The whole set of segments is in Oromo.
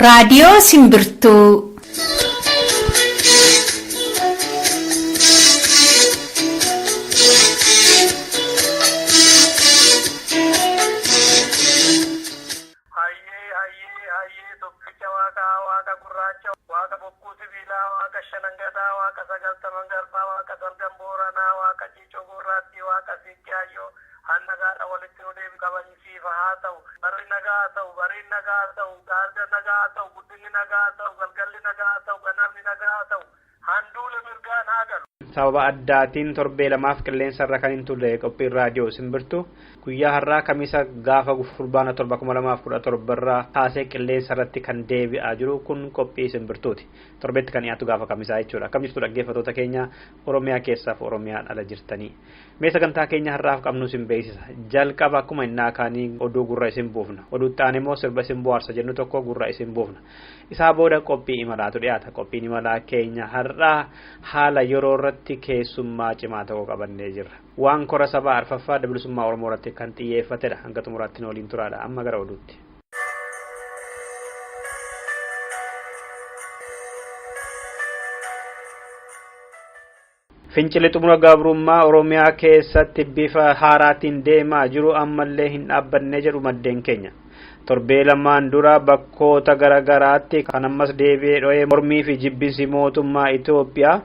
Raadiyoo Simbirtuu. Hayyee hayyee hayyee tokkicha waaqaa waaqa gurraacha waaqa bokkuu sibiilaa waaqa shanangadaa waaqa sagaltaman garbaa waaqa salgan booranaa waaqa ciicoo gurraattii waaqa siiqqee hayyoo han nagaadha walitti nu deebi kabajisiifa haa ta'u barri nagaa haa ta'u bariin nagaa haa ta'u gaarga nagaa haa ta'u guddinni nagaa haa ta'u galgalli nagaa haa ta'u ganamni nagaa haa ta'u handuula mirgaan haa galu. Sababa addaatiin torbee lamaaf qilleensa irra kan hin turre qophiin raadiyoo Simbirtuu guyyaa har'aa Kamiisa gaafa Fulbaana 7 2017 irraa kaasee qilleensa irratti kan deebi'aa jiru kun qophii Simbirtuuti. Torbeetti kan dhiyaatu gaafa Kamisaa jechuudha. Akkam jirtu dhaggeeffattoota keenya Oromiyaa keessaaf Oromiyaan ala jirtanii. Mee sagantaa keenya har'aaf qabnu isin beeksisa. Jalqaba akkuma innaa kaanii oduu gurra isin buufna. Oduutti aan immoo sirba isin bohaarsa jennu tokko gurra isin buufna. Isaa booda qophii imalaatu dhiyaata. Qophiin imalaa keenya har'aa haala yeroo irratti keessummaa cimaa tokko qabannee jirra. Waan kora sabaa arfaffaa adda bilisummaa Oromoo irratti kan xiyyeeffatedha. Hanga xumuraatti nu waliin turaadha. Amma gara oduutti. Fincilli xumura gabrummaa Oromiyaa keessatti bifa haaraatiin deemaa jiru ammallee hin dhaabbanne jedhu maddeen keenya. Torbee lamaan dura bakkoota garaagaraatti kan ammas deebi'ee dho'ee mormii fi jibbinsi mootummaa Itoophiyaa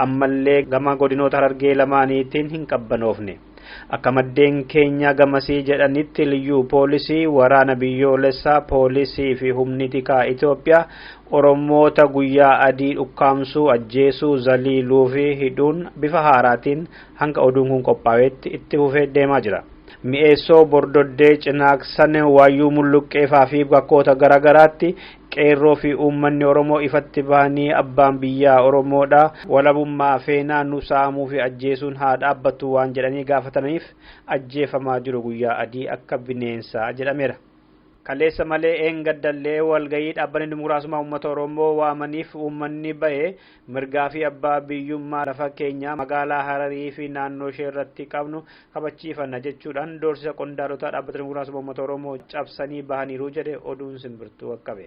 ammallee gama godinoota Harargee lamaaniitiin hin qabbanoofne. Akka maddeen keenya gamasii jedhanitti liyyuu poolisii waraana biyyoolessaa poolisii fi humni tikaa Itoophiyaa Oromoota guyyaa adii dhukkaamsuu, ajjeesuu, zaliiluu fi hidhuun bifa haaraatiin hanga oduun kun qophaa'etti itti fufee deemaa jira. Mi'eessoo Bordoddee Cinaaqsan Waayyuu Mulluqqeefaa fi bakkoota garaagaraatti qeerroo fi uummanni Oromoo ifatti bahanii abbaan biyyaa Oromoodha walabummaa feenaa nu saamuu fi ajjeesuun haa dhaabbattu waan jedhanii gaafataniif ajjeefamaa jiru guyyaa adii akka bineensaa jedhameera. Kaleessa malee eengaddallee walgayii dhaabbanni dimokiraasummaa uummata Oromoo waamaniif uummanni bahe mirgaa fi abbaa biyyummaa lafa keenyaa magaalaa Hararii fi naannoo ishee irratti qabnu kabachiifanna jechuudhaan doorsisa qondaalota dhaabbata dimokiraasummaa uummata Oromoo cabsanii bahaniiru jedhe oduun Simbirtuu qaqqabe.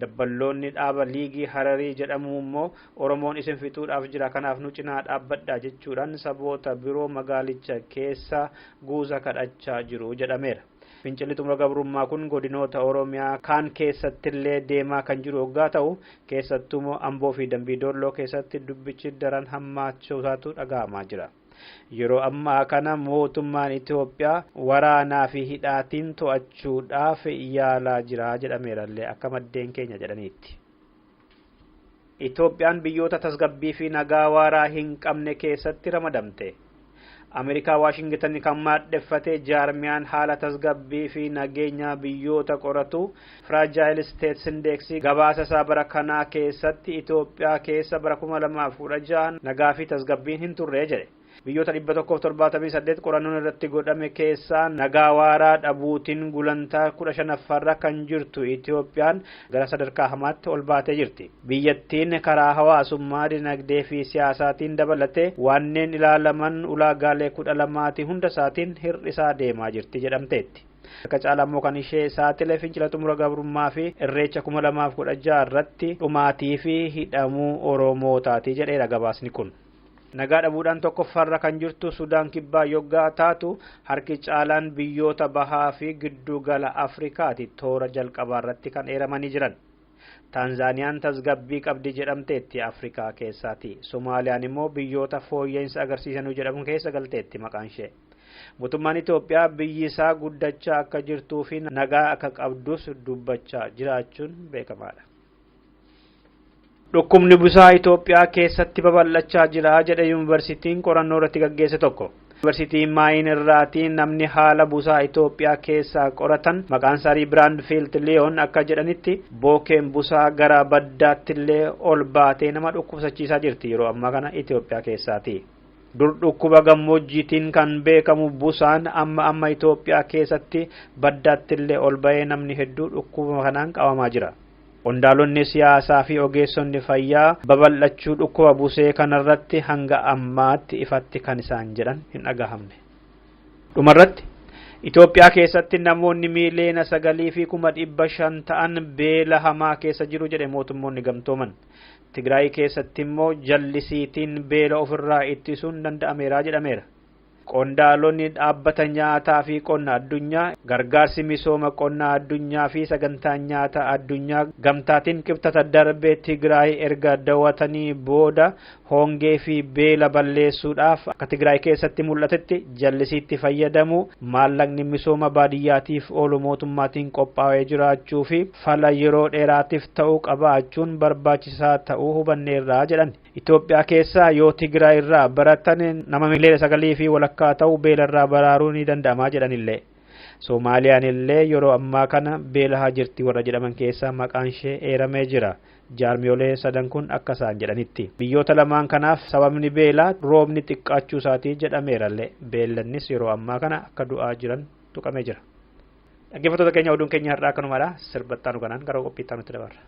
Dabballoonni dhaaba liigii Hararii jedhamu immoo Oromoon isin fixuudhaaf jira kanaaf nu cinaa dhaabbadha jechuudhaan saboota biroo magaalicha keessa guuza kadhachaa jiru jedhameera. Fincilli xumura gabrummaa kun godinoota Oromiyaa kaan keessattillee deemaa kan jiru hoggaa ta'u keessattuu Amboo fi Dambii Dolloo keessatti dubbichi daran hammaachuusaatu dhaga'amaa jira. Yeroo ammaa kana mootummaan Itoophiyaa waraanaa fi hidhaatiin to'achuudhaaf yaalaa jira jedhameerallee akka maddeen keenya jedhaniitti. Itoophiyaan biyyoota tasgabbii fi nagaa waaraa hin qabne keessatti ramadamte. Ameerikaa Waashingtan kan maadheffate jaarmiyaan haala tasgabbii fi nageenya biyyoota qoratu Fragile States Index gabaasa isaa bara kanaa keessatti Itoophiyaa keessa bara 2016 nagaa fi tasgabbiin hin turre jedhe. Biyyoota 178 qorannoon irratti godhame keessaa nagaa waaraa dhabuutiin gulantaa 15ffaarra kan jirtu Itoophiyaan gara sadarkaa hamaatti ol baatee jirti. Biyyattiin karaa hawaasummaa, dinagdee fi siyaasaatiin dabalatee wanneen ilaalaman ulaagaalee 12 hunda isaatiin hir'isaa deemaa jirti jedhamteetti. Akka caalaa immoo kan ishee saaxile fincila xumura gabrummaa fi irreecha 2016 irratti dhumaatii fi hidhamuu Oromootaati jedheera gabaasni kun. Nagaa dhabuudhaan tokkoffaarra kan jirtu Sudaan kibbaa yoggaa taatu harki caalaan biyyoota bahaa fi giddugala Afrikaati toora jalqabaarratti kan eeramanii jiran. Taanzaaniyaan tasgabbii qabdi jedhamteetti Afrikaa keessaati. Somaaliyaan immoo biyyoota fooyya'insa agarsiisanuu jedhamu keessa galteetti maqaan ishee. Mootummaan Itoophiyaa biyyi isaa guddachaa akka jirtuu fi nagaa akka qabdus dubbachaa jiraachuun beekamaadha. Dhukkubni busaa Itoophiyaa keessatti babal'achaa jira jedhe yuunivarsiitiin qorannoo irratti gaggeesse tokko. Yuunivarsiitii Maayin irraatiin namni haala busaa Itoophiyaa keessaa qoratan maqaan isaanii Biraandfiild Liyoon akka jedhanitti bookeen busaa gara baddaattillee ol baatee nama dhukkubsachiisaa jirti yeroo ammaa kana Itoophiyaa keessaati. Dur dhukkuba gammoojjiitiin kan beekamu busaan amma amma Itoophiyaa keessatti baddaattillee ol ba'ee namni hedduu dhukkuba kanaan qabamaa jira. Qondaalonni siyaasaa fi ogeessonni fayyaa babal'achuu dhukkuba busee kanarratti hanga ammaatti ifatti kan isaan jedhan hin dhagahamne. Dhumarratti Itoophiyaa keessatti namoonni 9,500,000 ta'an beela hamaa keessa jiru jedhe mootummoonni gamtooman. Tigraay keessatti immoo jallisiitiin beela ofirraa ittisuun danda'ameera jedhameera. Qondaalonni dhaabbata nyaataa fi qonna addunyaa gargaarsi misooma qonnaa addunyaa fi sagantaa nyaataa addunyaa gamtaatiin qibxata darbee Tigraay erga daawwatanii booda hongee fi beela balleessuudhaaf akka Tigraay keessatti mul'atetti jallisiitti fayyadamu maallaqni misooma baadiyyaatiif oolu mootummaatiin qophaa'ee jiraachuu fi fala yeroo dheeraatiif ta'uu qabaachuun barbaachisaa ta'uu hubanneerraa jedhan. Itoophiyaa keessaa yoo Tigraay irraa baratan nama 9.5 miliyoona ta'u beelarraa baraaruu ni danda'ama jedhanillee. Soomaaliyaan illee yeroo ammaa kana beelahaa jirti warra jedhaman keessaa maqaan ishee eeramee jira. Jaarmiyoolee sadan kun akka isaan jedhanitti. Biyyoota lamaan kanaaf sababni beelaa roobni xiqqaachuu isaatii jedhameerallee. Beellannis yeroo ammaa kana akka du'aa jiran tuqamee jira. Dhaggeeffattoota keenya oduun keenya har'aa akkanumadha. Sirbattaanu kanaan gara qophiittaa nutti dabarra.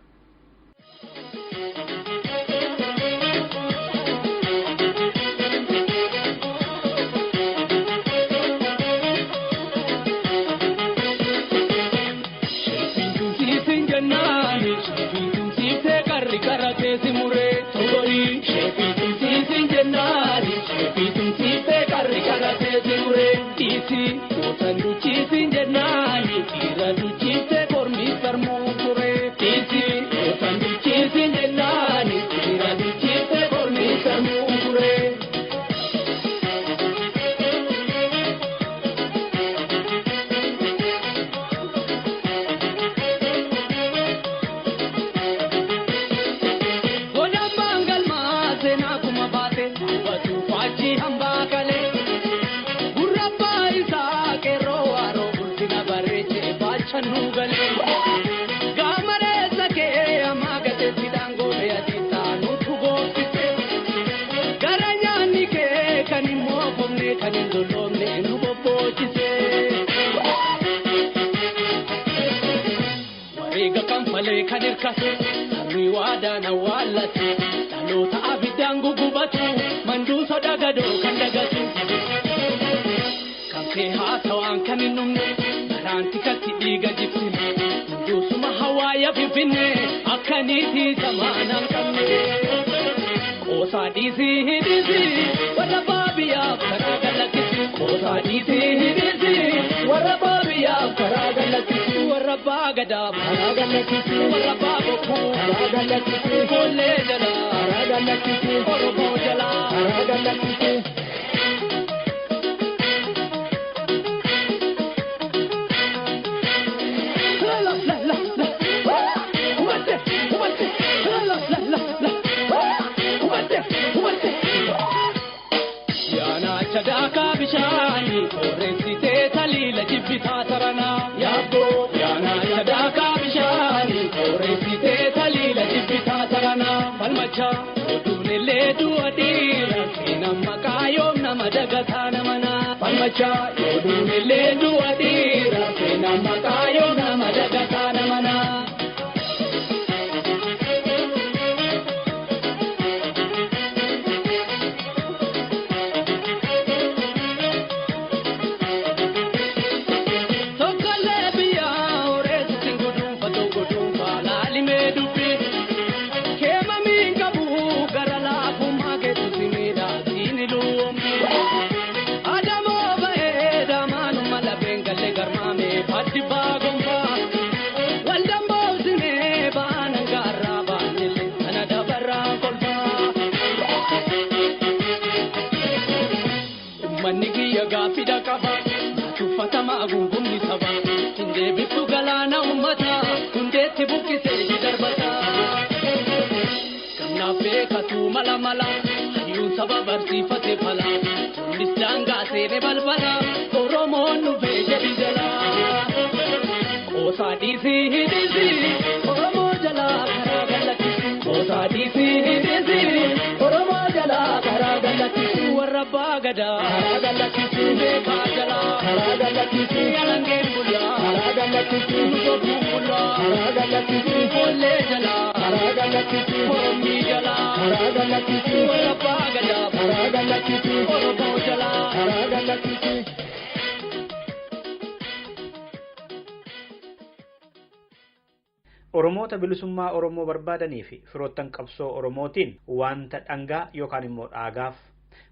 Oromoota bilisummaa Oromoo barbaadanii fi firoottan qabsoo Oromootiin wanta dhangaa yookaan immoo dhaagaaf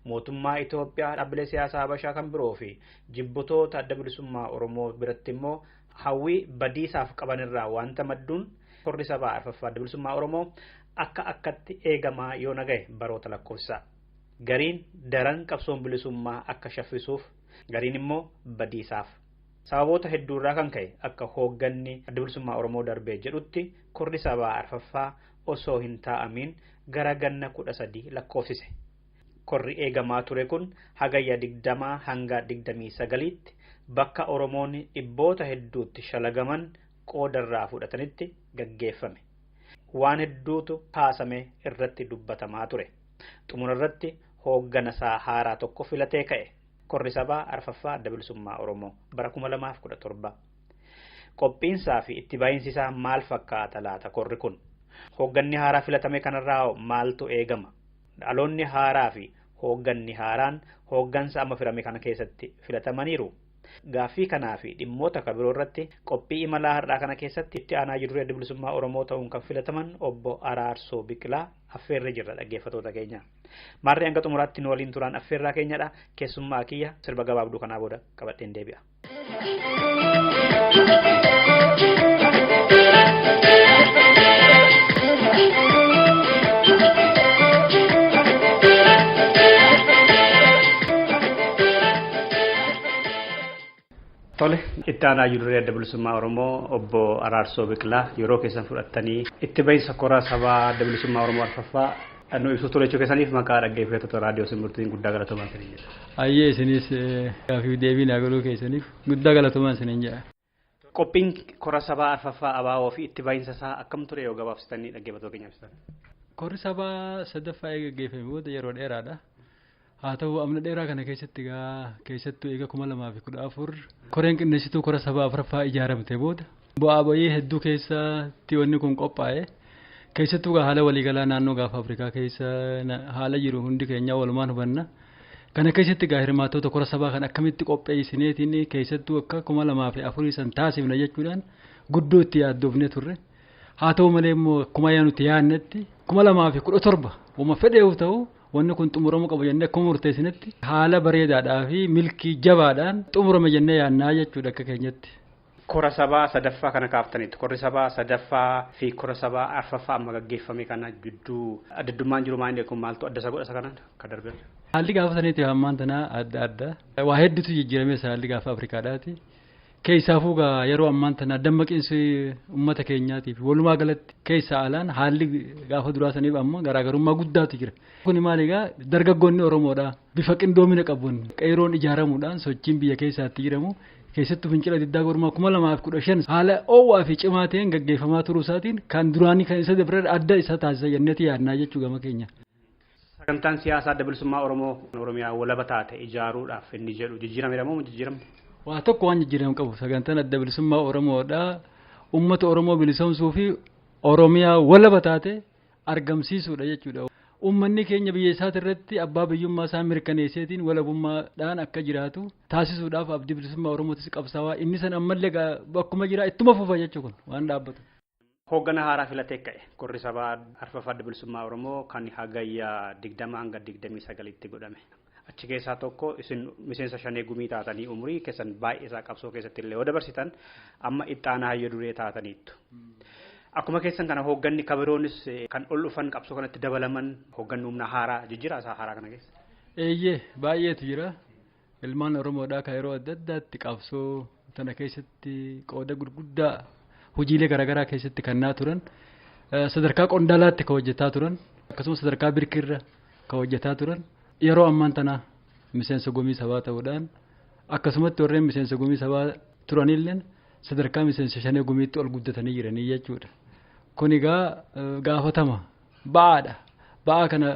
mootummaa Itoophiyaa dhaabbilee siyaasaa Habashaa kan biroo fi jibbitoota adda bilisummaa Oromoo biratti immoo hawwii badiisaaf qabanirraa wanta madduun korri sabaa arfaffaa adda bilisummaa Oromoo akka akkatti eegamaa yoo nagaye baroota lakkoofsa. Gariin daran qabsoon bilisummaa akka shaffisuuf gariin immoo badiisaaf. Sababoota hedduurraa kan ka'e akka hoogganni adda bilisummaa Oromoo darbee jedhutti korri sabaa arfaffaa osoo hin taa'amiin gara ganna 13 lakkoofsise. Korri eegamaa ture kun hagayya 20 hanga 29tti bakka Oromoonni dhibboota hedduutti shalagaman qoodarraa fudhatanitti gaggeeffame. Waan hedduutu kaasame irratti dubbatamaa ture. Xumura irratti hoogganasaa haaraa tokko filatee ka'e. Korri sabaa arfaffaa adda bilisummaa Oromoo bara 2017. Qophiinsaa fi itti ba'iinsi isaa maal fakkaata laata korri kun? Hoogganni haaraa filatame kanarraa maaltu eegama? Dhaloonni haaraa fi hoogganni haaraan hooggansa amma firame kana keessatti filatamaniiru. Gaaffii kanaa fi dhimmoota kan biroo irratti qophii imalaa har'aa kana keessatti itti aanaa jiru adda bilisummaa Oromoo ta'uun kan filataman obbo Araarsoo Biqilaa affeerree jirra dhaggeeffattoota keenya. Maarree hanga xumuraatti nu waliin turaan affeerraa keenyadha. Keessummaa kiyya sirba gabaabduu kanaa booda qabadheen deebi'a. Tole itti aanaa jiru adda bilisummaa Oromoo obbo Araarsoo Biqilaa yeroo keessan fudhattanii itti bahiinsa kora sabaa adda bilisummaa Oromoo arfaffaa nu ibsuuf tole jechuu keessaniif maqaa dhaggeeffattoota raadiyoo Simbirtuutiin guddaa galatoomaa isiniin jedha. Ayyee isinis gaaffii deebii naa godhuu keessaniif guddaa galatoomaa isiniin jedha. Qophiin kora sabaa arfaffaa ABO fi itti bahiinsa isaa akkam ture yoo gabaabsitanii dhaggeeffattoota keenyaaf ibsitan? Korri sabaa sadaffaa gaggeeffame booda yeroo dheeraadha. Haa ta'u amna dheeraa kana keessatti egaa keessattuu eega 2014 koreen qindeessituu kora sabaa afuraffaa ijaaramte booda bu'aa bayii hedduu keessatti wanni kun qophaa'e keessattuu egaa haala waliigalaa naannoo gaafa Afrikaa keessa haala jiru hundi keenya walumaan hubanna. Kana keessatti egaa hirmaattoota kora sabaa kan akkamitti qopheessineetiin keessattuu akka 2004 san taasifna jechuudhaan guddoo itti yaaddoofne turre. Haa ta'u malee immoo akkuma nuti yaadnetti 2017 wama fedheef ta'u wanni kun xumuramuu qabu jennee akkuma murteessinetti haala bareedaadhaa fi milkii jabaadhaan xumurame jennee yaadnaa jechuudha akka keenyatti. Kora sabaa sadaffaa kana kaaftanitti korri sabaa sadaffaa fi kora sabaa arfaffaa amma gaggeeffame kana gidduu addaddummaan jiru maal kun maaltu adda isa godha isa kanaan akka darbe? Haalli gaafa saniiti ammaan tanaa adda adda. Waa hedduutu jijjiirames haalli gaafa Afrikaadhaati. Keessaafuu gaa yeroo ammaan tanaa dammaqiinsi uummata keenyaatiif walumaa galatti keessa alaan haalli gaafa duraa saniif amma garaagarummaa guddaatu jira. Kun maal egaa dargaggoonni Oromoodha bifa qindoomina qabuun qeeroon ijaaramuudhaan sochiin biyya keessaatti jedhamu keessattuu fincila diddaa garbummaa 2015 haala oowwaa fi cimaa ta'een gaggeeffamaa turuu isaatiin kan duraanii kan isa dabre adda isa taasisa jenneeti yaadnaa jechuu gama keenya. Sagantaan siyaasaa adda bilisummaa Oromoo Oromiyaa walaba taate ijaaruudhaaf inni jedhu jijjiirameera moo jijjiiramne? Waa tokko waan jijjiiramu qabu sagantaan adda bilisummaa Oromoodha. Uummata Oromoo bilisoomsuu fi Oromiyaa walaba taate argamsiisuudha jechuudha. Uummanni keenya biyya isaati irratti abbaa biyyummaa isaa mirkaneesseetiin walabummaadhaan akka jiraatu taasisuudhaaf abdii bilisummaa Oromootis qabsaawaa inni san ammallee bakkuma jira ittuma fufa jechuu kun waan dhaabbatu. Hooggana haaraa filatee ka'e korri sabaa arfaffaa adda bilisummaa Oromoo kan hagayya 20 hanga 29tti godhame. Achi keessaa tokko isin miseensa shanee gumii taatanii umurii keessan baay'ee isaa qabsoo keessatti illee yoo dabarsitan amma itti aanaa hayya duree taataniittu. Akkuma keessan kana hoogganni kabiroonis kan ol dhufan qabsoo kanatti dabalaman hoogganni humna haaraa jijjiiraa isaa haaraa kana keessa. Eeyyee baay'eetu jira. Ilmaan Oromoodhaa kan yeroo adda addaatti qabsoo tana keessatti qooda gurguddaa hojiilee garaagaraa keessatti kennaa turan sadarkaa qondaalaatti kan hojjetaa turan akkasumas sadarkaa birkiirra kan hojjetaa turan yeroo ammaan tana miseensa gumii sabaa ta'uudhaan akkasumatti warreen miseensa gumii sabaa turanilleen sadarkaa miseensa shanee gumiitti ol guddatanii jiranii jechuudha. Kun egaa gaafatama ba'aadha. Ba'aa kana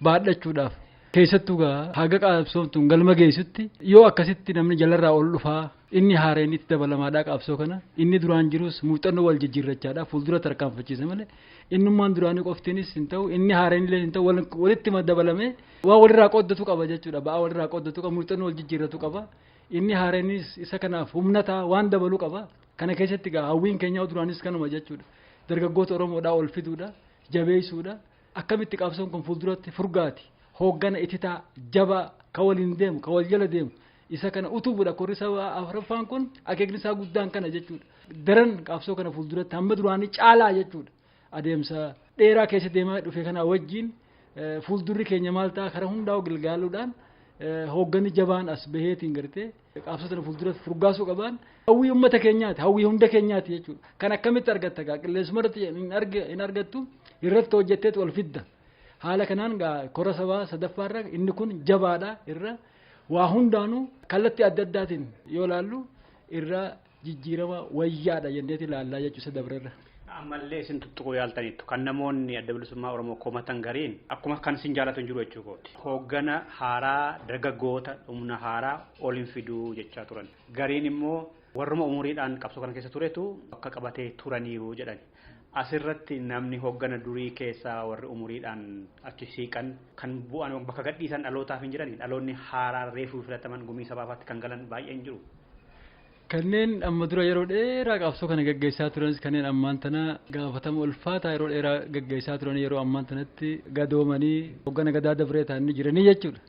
baadhachuudhaaf keessattuu gaa haga qabsoomtuun galma geessutti yoo akkasitti namni jalarraa ol dhufaa inni haareen itti dabalamaadhaa qabsoo kana inni duraan jirus muuxannoo wal jijjiirrachaadha fuuldura tarkaanfachiisa malee innummaan duraanii qoftiinis hin ta'u inni haareen illee hin ta'u walitti dabalamee waa walirraa qooddatu qaba jechuudha ba'aa walirraa qooddatu qaba muuxannoo wal jijjiirratu qaba inni haareenis isa kanaaf humna ta'a waan dabaluu qaba kana keessatti gaa hawwiin keenyaa duraanis kanuma jechuudha. Dargaggoota Oromoodhaa ol fiduudha, jabeessuudha. Akkamitti qabsoon kun fuulduratti furgaati. Hooggana ititaa jabaa ka waliin deemu, ka wal jala deemu. Isa kana utubuudha korri sabaa afuraffaan kun akeekni isaa guddaan kana jechuudha. Daran qabsoo kana fuulduratti hamma duraanii caalaa jechuudha. Adeemsa dheeraa keessa deemaa dhufe kana wajjin fuuldurri keenya maal ta'a karaa hundaa'u gilgaaluudhaan hoogganni jabaan as baheetiin gartee qabsoo sana fuulduratti furgaasuu qaban hawwii uummata keenyaati, hawwii hunda keenyaati jechuudha. Kan akkamitti argatta gaa qilleensuma irratti hin argattu, irratti hojjetteetu ol fidda. Haala kanaan gaa kora sabaa sadaffaarra inni kun jabaadha irra waa hundaanuu kallattii adda addaatiin yoo laallu irra jijjiirama wayyaadha jenneeti ilaallaa jechuudha isa dabrerra. Ammallee isin tuttuquu yaaltaniittu kan namoonni adda bilisummaa Oromoo komatan gariin akkuma kan isin jaalatu hin jiru jechuu kooti. Hooggana haaraa dargaggoota humna haaraa ol hin fiduu jechaa turan. Gariin immoo warruma umuriidhaan qabsoo kana keessa turetu akka qabatee turaniiru jedhan. Asirratti namni hooggana durii keessaa warri umuriidhaan achi siiqan kan bu'an bakka gadhiisan dhalootaaf hin jirani dhaloonni haaraa reefuu filataman gumii sabaafaatti kan galan baay'een jiru. Kanneen amma dura yeroo dheeraa qabsoo kana gaggeessaa turanis kanneen ammaan tana gaafatama ulfaataa yeroo dheeraa gaggeessaa turan yeroo ammaan tanatti gadoomanii hooggana gadaa dabree ta'anii jiranii jechuudha.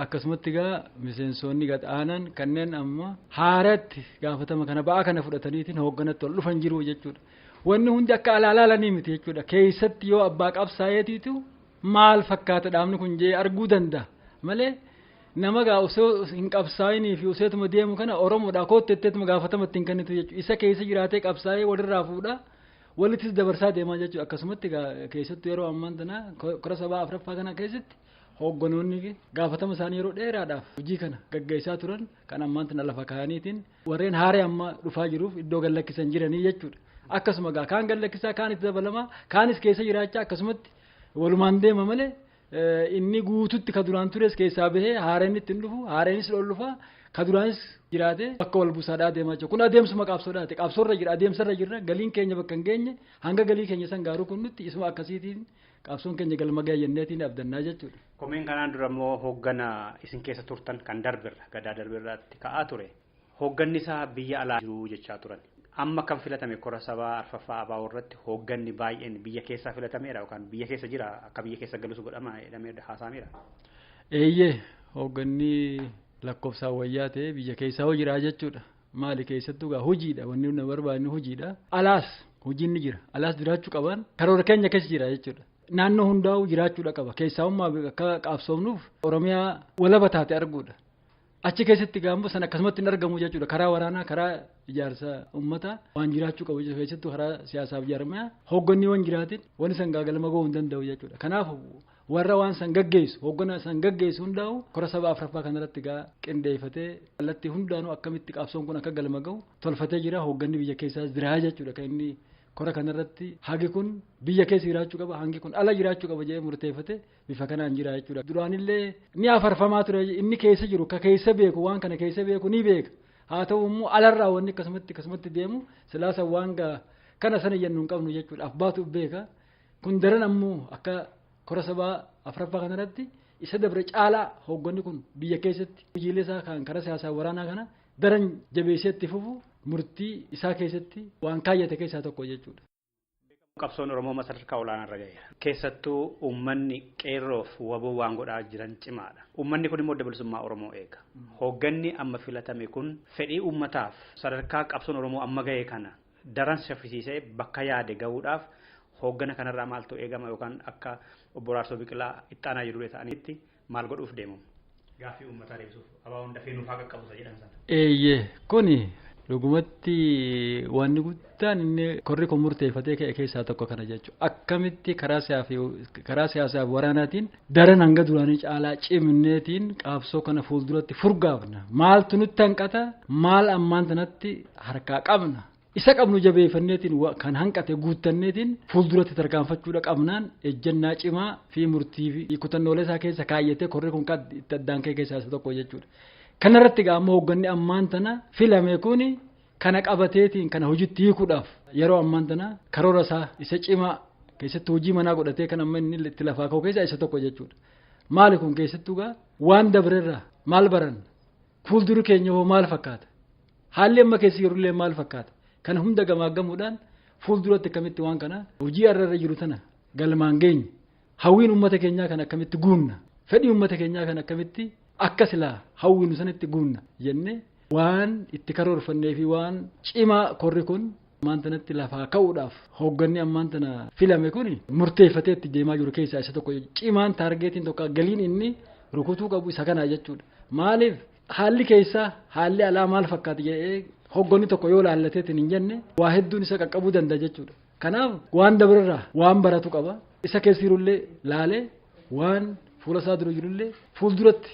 Akkasumatti gaa miseensonni gad aanan kanneen amma haaratti gaafatama kana ba'aa kana fudhataniitiin hoogganatti ol dhufan jiru jechuudha. Wanni hundi akka alaalaalanii miti jechuudha. Keessatti yoo abbaa qabsaa'eetiitu maal fakkaata dhaabni kun jee arguu danda'a malee nama gaa osoo hin qabsaa'inii fi oseetuma deemu kana Oromoodhaa koottetteetuma gaafatama ittiin kennitu jechuudha. Isa keessa jiraatee qabsaa'ee walirraa fuudha walittis dabarsaa deemaa jechuudha. Akkasumatti gaa keessattuu yeroo ammaan tana kora sabaa afuraffaa kana keessatti hoogganoonni gaafatama isaanii yeroo dheeraadhaaf hojii kana gaggeessaa turan kan ammaan tana lafa kaa'aniitiin warreen haaree amma dhufaa jiruuf iddoo gad lakkisan jiranii jechuudha. Akkasuma gaa kaan gad lakkisaa kaan itti dabalamaa kaanis keessa jiraachaa akkasumatti walumaan deema malee inni guututti ka duraan tures keessaa bahee haareen ittiin dhufu haareenis ol dhufa ka duraanis jiraate bakka wal buusaadhaa deemaa jiru. Kun adeemsuma qabsoodhaati. Qabsoorra jira, adeemsarra jirra. Galiin keenya bakka hin geenye hanga galii keenya san gaaruu kun nutti isuma akkasiitiin qabsoon keenya galma ga'e jenneetiin abdannaa jechuudha. Komeen kanaan dura immoo hooggana isin keessa turtan kan darbirra gadaa darbirraatti ka'aa ture. Hoogganni isaa biyya alaa jiru jechaa turan. Amma kan filatame kora sabaa arfaffaa ABO irratti hoogganni baay'een biyya keessaa filatameera yookaan biyya keessa jira akka biyya keessa galus godhama jedhamee haasa'ameera. Eeyyee hoogganni lakkoofsaan wayyaa ta'e biyya keessaa hoo jira jechuudha. Maali keessattuu gaa hojiidha wanni nu barbaadnu hojiidha. Alaas hojiin ni jira. Alaas jiraachuu qaban karoora keenya keessa jira jechuudha. Naannoo hundaa'u jiraachuudha qaba. Keessaa'ummaa akka qabsoomnuuf Oromiyaa walaba taate arguudha. Achi keessatti gaammoo san akkasumatti hin argamu jechuudha. Karaa waraanaa, karaa ijaarsa uummataa waan jiraachuu qabu jechuudha. Keessattuu karaa siyaasaaf jaarmiyaa hoogganni waan jiraatin wanni san galma ga'uu hin danda'u jechuudha. Kanaaf warra waan san gaggeessu, hooggana san gaggeessu hundaa'u kora sabaa afuraffaa kanarratti gaa qindeeffatee kallattii hundaanuu akkamitti qabsoon kun akka galma ga'u tolfatee jira. Hoogganni biyya keessaas jira jechuudha. Kan inni kora kanarratti hangi kun biyya keessa jiraachuu qaba, hangi kun ala jiraachuu qaba jedhee murteeffate bifa kanaan jira jechuudha. Duraanillee ni afarfamaa ture inni keessa jiru ka keessa beeku waan kana keessa beeku ni beeka. Haa ta'u immoo alarraa wanni akkasumatti deemu silaasa waan kana sana jennu hin qabnu jechuudha. Abbaatu beeka. Kun daran ammoo akka kora sabaa afuraffaa kanarratti isa dabre caalaa hoogganni kun biyya keessatti hojiilee isaa kan karaa siyaasaa waraanaa kana daran jabeessee itti fufu murtii isaa keessatti waan kaayyate keessaa tokko jechuudha. Qabsoon Oromoo sadarkaa olaanaa irra ga'eera. Keessattuu uummanni qeerroof waboo waan godhaa jiran cimaadha. Uummanni kun immoo adda bilisummaa Oromoo eega. Hoogganni amma filatame kun fedhii uummataaf sadarkaa qabsoon Oromoo amma ga'e kana daran shaffisiisee bakka yaade ga'uudhaaf hooggana kanarraa maaltu eegama yookaan akka obbo Raarsoo Biqilaa itti aanaa jiru ta'anitti maal godhuuf deemamu? Gaaffii uummataa deebisuuf ABO'n dafee nuuf haa qaqqabu jedhan sana. Eeyyee kuni dhugumatti wanni guddaan inni korri kun murteeffatee ka'e keessaa tokko kana jechuudha. Akkamitti karaa siyaasaaf waraanaatiin daran hanga duraanii caalaa cimneetiin qabsoo kana fuulduratti furgaafna. Maaltu nutti hanqata? Maal ammaan tanatti harkaa qabna? Isa qabnu jabeeffanneetiin kan hanqate guuttanneetiin fuulduratti tarkaanfachuudha qabnaan ejjennaa cimaa fi murtii fi kutannoolee isaa keessa kaayyatee korri kun itti addaan ka'e keessaa isa tokko jechuudha. Kanarratti egaa ammoo hoogganni ammaan tana filame kuni kana qabateetiin kana hojiitti hiikuudhaaf yeroo ammaan tana karoora isaa isa cimaa keessattuu hojii manaa godhatee kan amma inni itti lafaa ka'u keessaa isa tokko jechuudha. Maali kun keessattuu gaa waan dabrerraa maal baranna? Fuuldurri keenya hoo maal fakkaata? Haalli amma keessa jirullee maal fakkaata? Kana hunda gamaaggamuudhaan Fuulduratti akkamitti waan kana hojii irra jiru tana galmaan geenye hawwiin uummata keenyaa kan akkamitti guunna fedhii uummata keenyaa kan akkamitti akka silaa hawwiinu sanitti guunna jennee waan itti karoorfannee fi waan cimaa korri kun ammaan tanatti lafaa ka'uudhaaf hoogganni ammaan tana filame kun murteeffatee itti deemaa jiru keessaa isa tokko cimaan taargeetiin tokko galiin inni rukutuu qabu isa kana jechuudha. Maaliif haalli keessaa haalli alaa maal fakkaata jedhee hoogganni tokko yoo laallateetiin hin jenne waa hedduun isa qaqqabuu danda'a jechuudha. Kanaaf waan dabararraa waan baratu qaba. Isa keessa jirullee laalee waan fuula isaa dura jirullee fuulduratti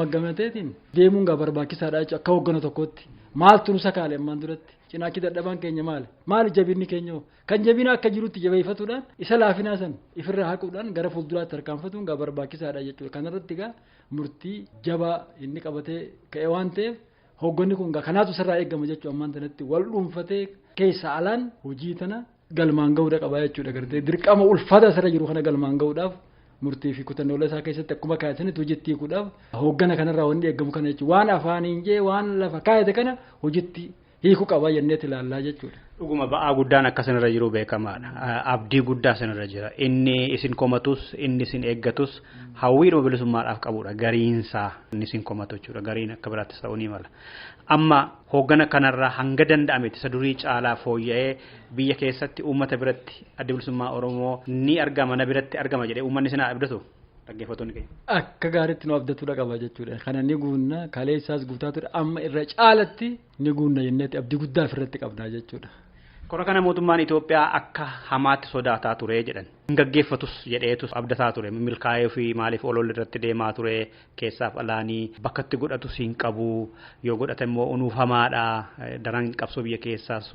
gamaggamateetiin deemuun gaa barbaachisaadha jechuudha akka hooggana tokkootti. Maaltu nu sakaale ammaan duratti? Cinaakki dadhabaan keenya maali? Maali jabinni keenya hoo? Kan jabina akka jirutti jabeeffatuudhaan isa laafinaa san ifirraa haquudhaan gara fuulduraatti harkaanfatuun gaa barbaachisaadha jechuudha. Kanarratti gaa murtii jabaa inni qabatee ka'e waan ta'eef hoogganni kun gaa kanaatu sirraa eegama jechuudha ammaan tanatti wal dhuunfatee keessa alaan hojii tana galmaan ga'uudha qaba jechuudha gartee dirqama ulfaata asirra jiru kana galmaan ga'uudhaaf murtii fi kutannoolee isaa keessatti akkuma kaayatanitti hojiitti hiikuudhaaf hooggana kanarraa wanni eeggamu kana jechuudha waan afaaniin jee waan lafa kaayate kana hojiitti hiikuu qaba jenneeti ilaallaa jechuudha. Dhuguma ba'aa guddaan akka isinirra jiru beekamaadha. Abdii guddaa isinirra jira. Inni isin komatus, inni isin eeggatus hawwiidhuma bilisummaadhaaf qabudha. Gariinsaa inni isin komatu jechuudha. Gariin akka biraattis ta'uu ni mala. Amma hooggana kanarraa hanga danda'ametti isa durii caalaa fooyya'ee biyya keessatti uummata biratti adda bilisummaa Oromoo ni argama na biratti argama jedhee uummanni isin haa abdatu. Dhaggeeffattoonni keenya. Akka gaariitti nu abdatuudha qaba jechuudha. Kana ni guunna kaleessaas guutaa ture amma irra caalatti ni guunna jenneeti abdii guddaa ofirratti qabna jechuudha. Kora kana mootummaan Itoophiyaa akka hamaatti sodaataa ture jedhan. Hin gaggeeffatus jedheetus abdataa ture. Milkaa'ee fi maaliif ololli irratti deemaa ture keessaaf alaanii bakka itti godhatus hin qabu yoo godhate immoo unuuf hamaadha daran qabsoo biyya keessaas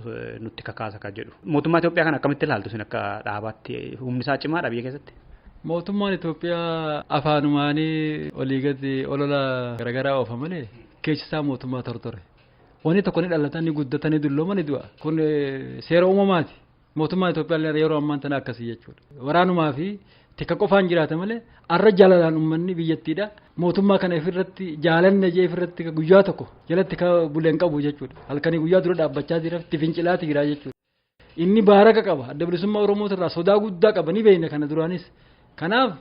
nutti kakaasa kan jedhu. Mootummaa Itoophiyaa kana akkamitti ilaaltu isin akka dhaabaatti humni isaa cimaadha biyya keessatti? Mootummaan Itoophiyaa afaanumaanii olii gadi olola garaagaraa oofa malee keessi isaa mootummaa tortore. Wanni tokko ni dhalatan ni guddatan ni dullooman ni du'a. Kun seera uumamaati. Mootummaan Itoophiyaa illee yeroo ammaan tana akkasii jechuudha. Waraanumaa fi tika qofaan jiraata malee arra jaalalaan uummanni biyyattiidha. Mootummaa kana ifirratti jaalanna jee ifirratti guyyaa tokko jalatti ka buleen qabu jechuudha. Halkanii guyyaa dura dhaabbachaa jira itti fincilaati jira jechuudha. Inni baaraka qaba. Adda bilisummaa Oromoo irraa sodaa guddaa qaba ni beekna kana duraanis. Kanaaf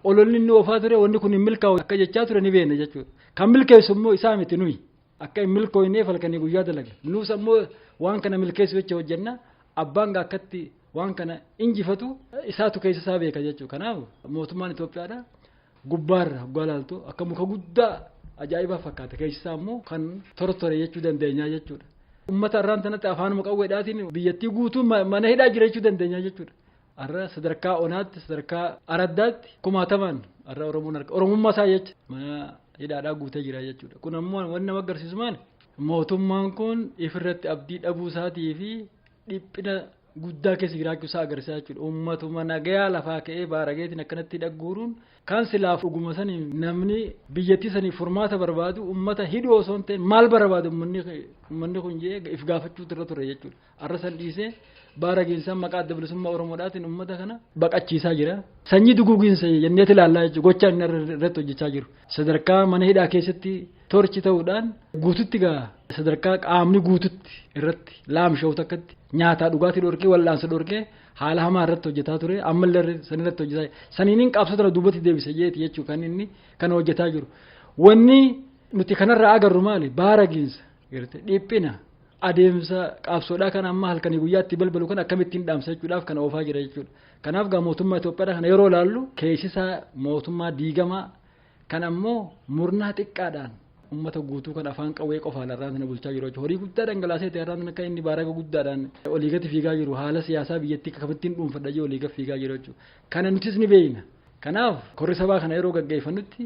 ololli inni oofaa ture wanni kun hin milkaa'u akka jechaa ture ni beekna jechuudha. Kan milkeessu immoo isaa miti nuyi. Akka hin milkooyneef halkanii guyyaa dalaga. Nuus ammoo waan kana milkeessu jecha hojjenna. Abbaan akkatti waan kana injifatu isaatu keessa isaa beeka jechuudha. Kanaaf mootummaan Itoophiyaadha gubbaarra hoggaa laaltu akka muka guddaa ajaa'ibaa fakkaata. Keessi isaa immoo kan tortore jechuu dandeenya jechuudha. Uummata irraan tanatti afaanuma qawweedhaatiin biyyattii guutuu mana hidhaa jira jechuu dandeenya jechuudha. Arra sadarkaa onaatti sadarkaa araddaatti kumaatamaan arra Oromoon harka Oromummaa isaa jecha mana hidhaadhaa guutee jira jechuudha. Kun ammoo wanni nama agarsiisu maali? Mootummaan kun ifirratti abdii dhabuu isaatii fi dhiphina guddaa keessa jiraachuu isaa agarsiisa jechuudha. Uummatuma nagayaa lafaa ka'ee baarageetiin akkanatti dhagguuruun kan silaaf dhuguma saniin namni biyyattii saniif furmaata barbaadu uummata hidhuu osoo hin ta'in maal barbaadu uummanni kun jee if gaafachuutu irra ture jechuudha. Arra san dhiisee baaragiinsaan maqaa adda bilisummaa Oromoodhaatiin uummata kana baqachiisaa jira. Sanyii duguuginsa jenneeti ilaallaa jechuudha. Gochaa inni irratti hojjechaa jiru. Sadarkaa mana hidhaa keessatti torchi ta'uudhaan guututti gaa sadarkaa qaamni guututti irratti laamsha'u takkatti nyaataa dhugaatii dhorkee wal'aansa dhorkee haala hamaa irratti hojjetaa ture ammallee san irratti hojjetaa jira. Saniin qabsoo tana duubatti deebise jeeti jechuudha kan inni kana hojjetaa jiru. Wanni nuti kanarraa agarru maali? Baaragiinsa, dhiphina adeemsa qabsoodhaa kan amma halkanii guyyaatti balbalu kan akkamittiin dhaamsa jechuudhaaf kana oofaa jira jechuudha. Kanaaf gaa mootummaa Itoophiyaadha kana yeroo ilaallu keessisaa mootummaa diigamaa kan ammoo murnaa xiqqaadhaan uummata guutuu kan afaan qawwee qofaan irraan sana bulchaa jiru jechuudha. Horii guddaa dhangalaasee ta'e irraan akka inni baaraga guddaadhaan olii gadi fiigaa jiru haala siyaasaa biyyattii akkamittiin dhuunfadha jee olii gadi fiigaa jiru jechuudha. Kana nutis ni beekna. Kanaaf korri sabaa kana yeroo gaggeeffannutti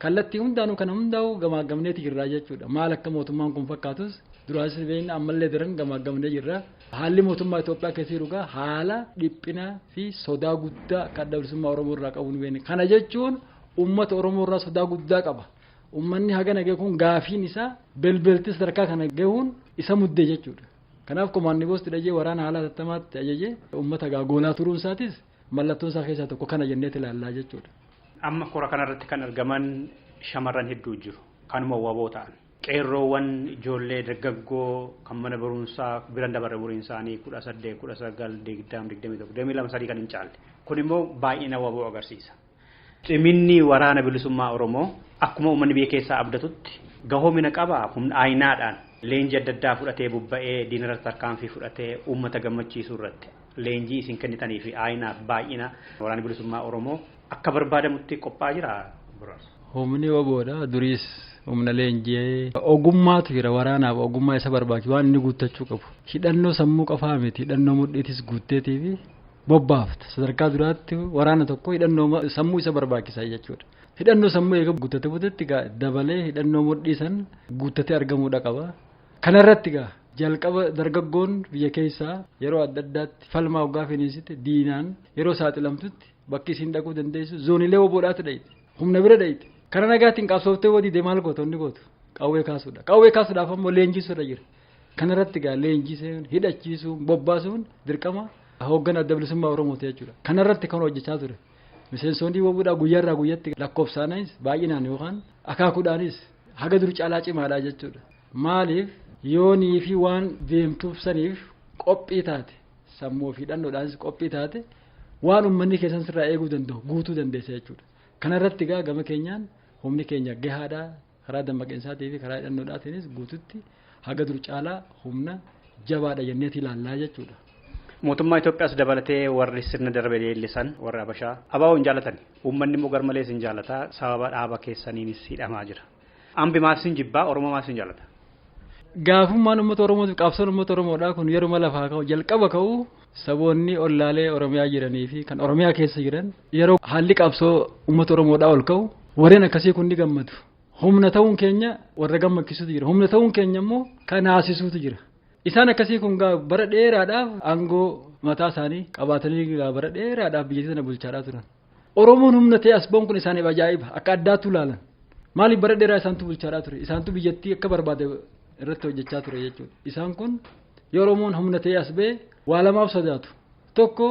kallattii hundaanuu kana hundaa'u gamaaggamneeti jirra jechuudha. Maal akka mootummaan kun fakkaatus duraas beekna ammallee daran gamaaggamnee jirra. Haalli mootummaa Itoophiyaa keessa jiru gaa haala dhiphina fi sodaa guddaa kan adda bilisummaa Oromoo irraa qabu ni beekna. Kana jechuun uummata Oromoo irraa sodaa guddaa qaba. Uummanni hagana gahe kun gaafiin isaa belbelti sadarkaa kana gahuun isa muddee jechuudha. Kanaaf komaanni boosti dhajee waraana haala hatattamaatti ajajee uummata gaa goolaa turuun isaatis mallattoon isaa keessaa tokko kana jenneeti ilaallaa jechuudha. Amma kora kanarratti kan argaman shamarran hedduu jiru. Kanuma waboo ta'an. Qeerroowwan ijoollee dargaggoo kan mana barumsaa biran dabarre umuriin isaanii 18, 19, 20, 21, 22, 3 kan hin caalle. Kun immoo baay'ina waboo agarsiisa. Ciminni waraana bilisummaa Oromoo akkuma uummanni biyya keessaa abdatutti gahoomina qaba humna aayinaadhaan leenjii adda addaa fudhatee bobba'ee diinarratti tarkaanfii fudhatee uummata gammachiisuu irratti leenjii isin kennitanii fi aayinaaf baay'ina waraana bilisummaa Oromoo akka barbaadamutti qophaa'aa jira. Humni waboodha duriis humna leenjii ogummaatu jira waraanaaf ogummaa isa barbaachisu waan inni guuttachuu qabu. Hidhannoo sammuu qofaa miti hidhannoo mudhiitis guutteetii fi bobbaafta sadarkaa duraatti waraana tokko hidhannoo sammuu isa barbaachisa jechuudha. Hidhannoo sammuu eega guuttate booddee gaa dabalee hidhannoo mudhii san guuttatee argamuudha qaba. Kanarratti gaa jalqaba dargaggoon biyya keessaa yeroo adda addaatti falmaa hoggaa finiisite diinaan yeroo saaxilamtutti bakki isiin dhaquu dandeessu zoonilee woboodhaatu dhayite humna bira dhayite. Karaa nagaatiin qabsooftee wadii maal goota inni gootu qawwee kaasuudha. Qawwee kaasuudhaaf ammoo leenjisuudha jira. Kanarratti gaa leenjisuun hidhachiisuun bobbaasuun dirqama hoogganaa adda bilisummaa Oromooti jechuudha. Kanarratti kan hojjechaa ture. Miseensonni woboodhaa guyyaarraa guyyatti lakkoofsaanis baay'inaan yookaan akaakuudhaanis haga dur caalaa cimaadha jechuudha. Maaliif yoonii fi waan deemtuuf saniif qophii taate sammuu fi hidhannoodhaanis qophii taate waan uummanni keessan sirraa eeguu danda'u guutuu dandeessa jechuudha. Kanarratti gaa gama keenyaan humni keenya gahaadha karaa dammaqeensaatii fi karaa hidhannoodhaatiinis guututti haga dur caalaa humna jabaadha jenneeti ilaallaa jechuudha. Mootummaa Itoophiyaas dabalatee warri sirna darbe leellisan warri Habashaa ABO hin jaalatan uummanni immoo garmalees hin jaalataa sababa dhaaba keessaniinis hidhamaa jira. Ambi maaf sin jibbaa Oromoo maaf sin jaalata? Gaafummaan uummata Oromootiif qabsoon uummata Oromoodhaa kun yeruma lafaa ka'u jalqaba ka'u saboonni ollaalee Oromiyaa jiranii fi kan Oromiyaa keessa jiran yeroo haalli qabsoo uummata Oromoodhaa ol ka'u warreen akkasii kun ni gammadu. Humna ta'uun keenya warra gammachiisutu jira. Humna ta'uun keenya immoo kan haasisuutu jira. Isaan akkasii kun gaa bara dheeraadhaaf aangoo mataa isaanii qabaatanii gaa bara dheeraadhaaf biyya sana bulchaadhaa turan. Oromoon humna ta'e as ba'uun kun isaaniif ajaa'iba akka addaatti ilaalan. Maaliif bara dheeraa isaantu bulchaadhaa ture? Isaantu biyyattii akka barbaade irratti hojjechaa ture jechuudha. Isaan kun yoo Oromoon humna ta'e as ba'e waa lamaaf sodaatu. Tokko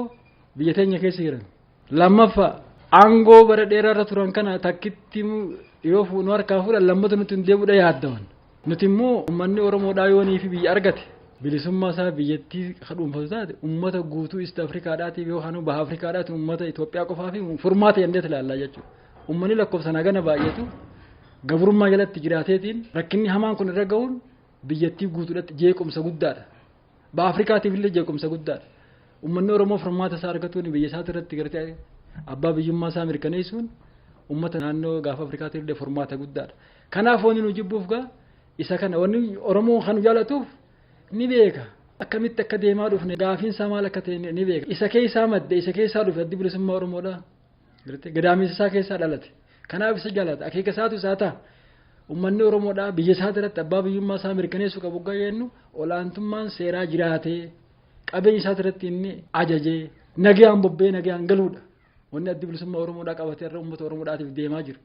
biyya teenya keessa jiran. Lammaffaa aangoo bara dheeraa irra turan kana takkitti yoo nu harkaa fuudhan lammata nuti hin deebi'uudha yaaddaman. Nuti immoo uummanni Oromoodhaa yoonii fi biyya argate bilisummaa isaa biyyattii dhuunfatu taate uummata guutuu East Afrikaadhaatiif yookaan Baha Afrikaadhaatiif uummata Itoophiyaa qofaaf furmaata jennee ilaallaa jechuudha. Uummanni lakkoofsaan hagana baay'atu gabrummaa jalatti jiraateetiin rakkinni hamaan kun irra ga'uun biyyattii guutuudhaatti jeequmsa guddaadha. Baha Afrikaatiif illee jeequmsa guddaadha. Uummanni Oromoo furmaata isaa argatuun biyya isaati irratti gartee abbaa biyyummaa isaa mirkaneessuun uummata naannoo gaafa Afrikaatiif illee furmaata guddaadha. Kanaaf wanni nu jibbuuf gaa isa kana wanni Oromoo kan jaalatuuf ni beeka. Akkamitti akka deemaa dhufne gaafiin isaa maal akka ta'e ni beeka. Isa keessaa madde isa keessaa dhufe addi bilisummaa Oromoodha. Gartee gadaamisa isaa keessaa dhalate. Kanaaf isa jaalata. Akeeka isaatu isaa ta'a. Uummanni Oromoodhaa biyya isaa irratti abbaa biyyummaa isaa mirkaneessuu qabu gaafa jennu olaantummaan seeraa jiraatee qabeenya isaa irratti inni ajajee nagayaan bobbee nagayaan galuudha. Wanni addi bilisummaa Oromoodhaa qabatee har'a uummata Oromoodhaatiif deemaa jiru.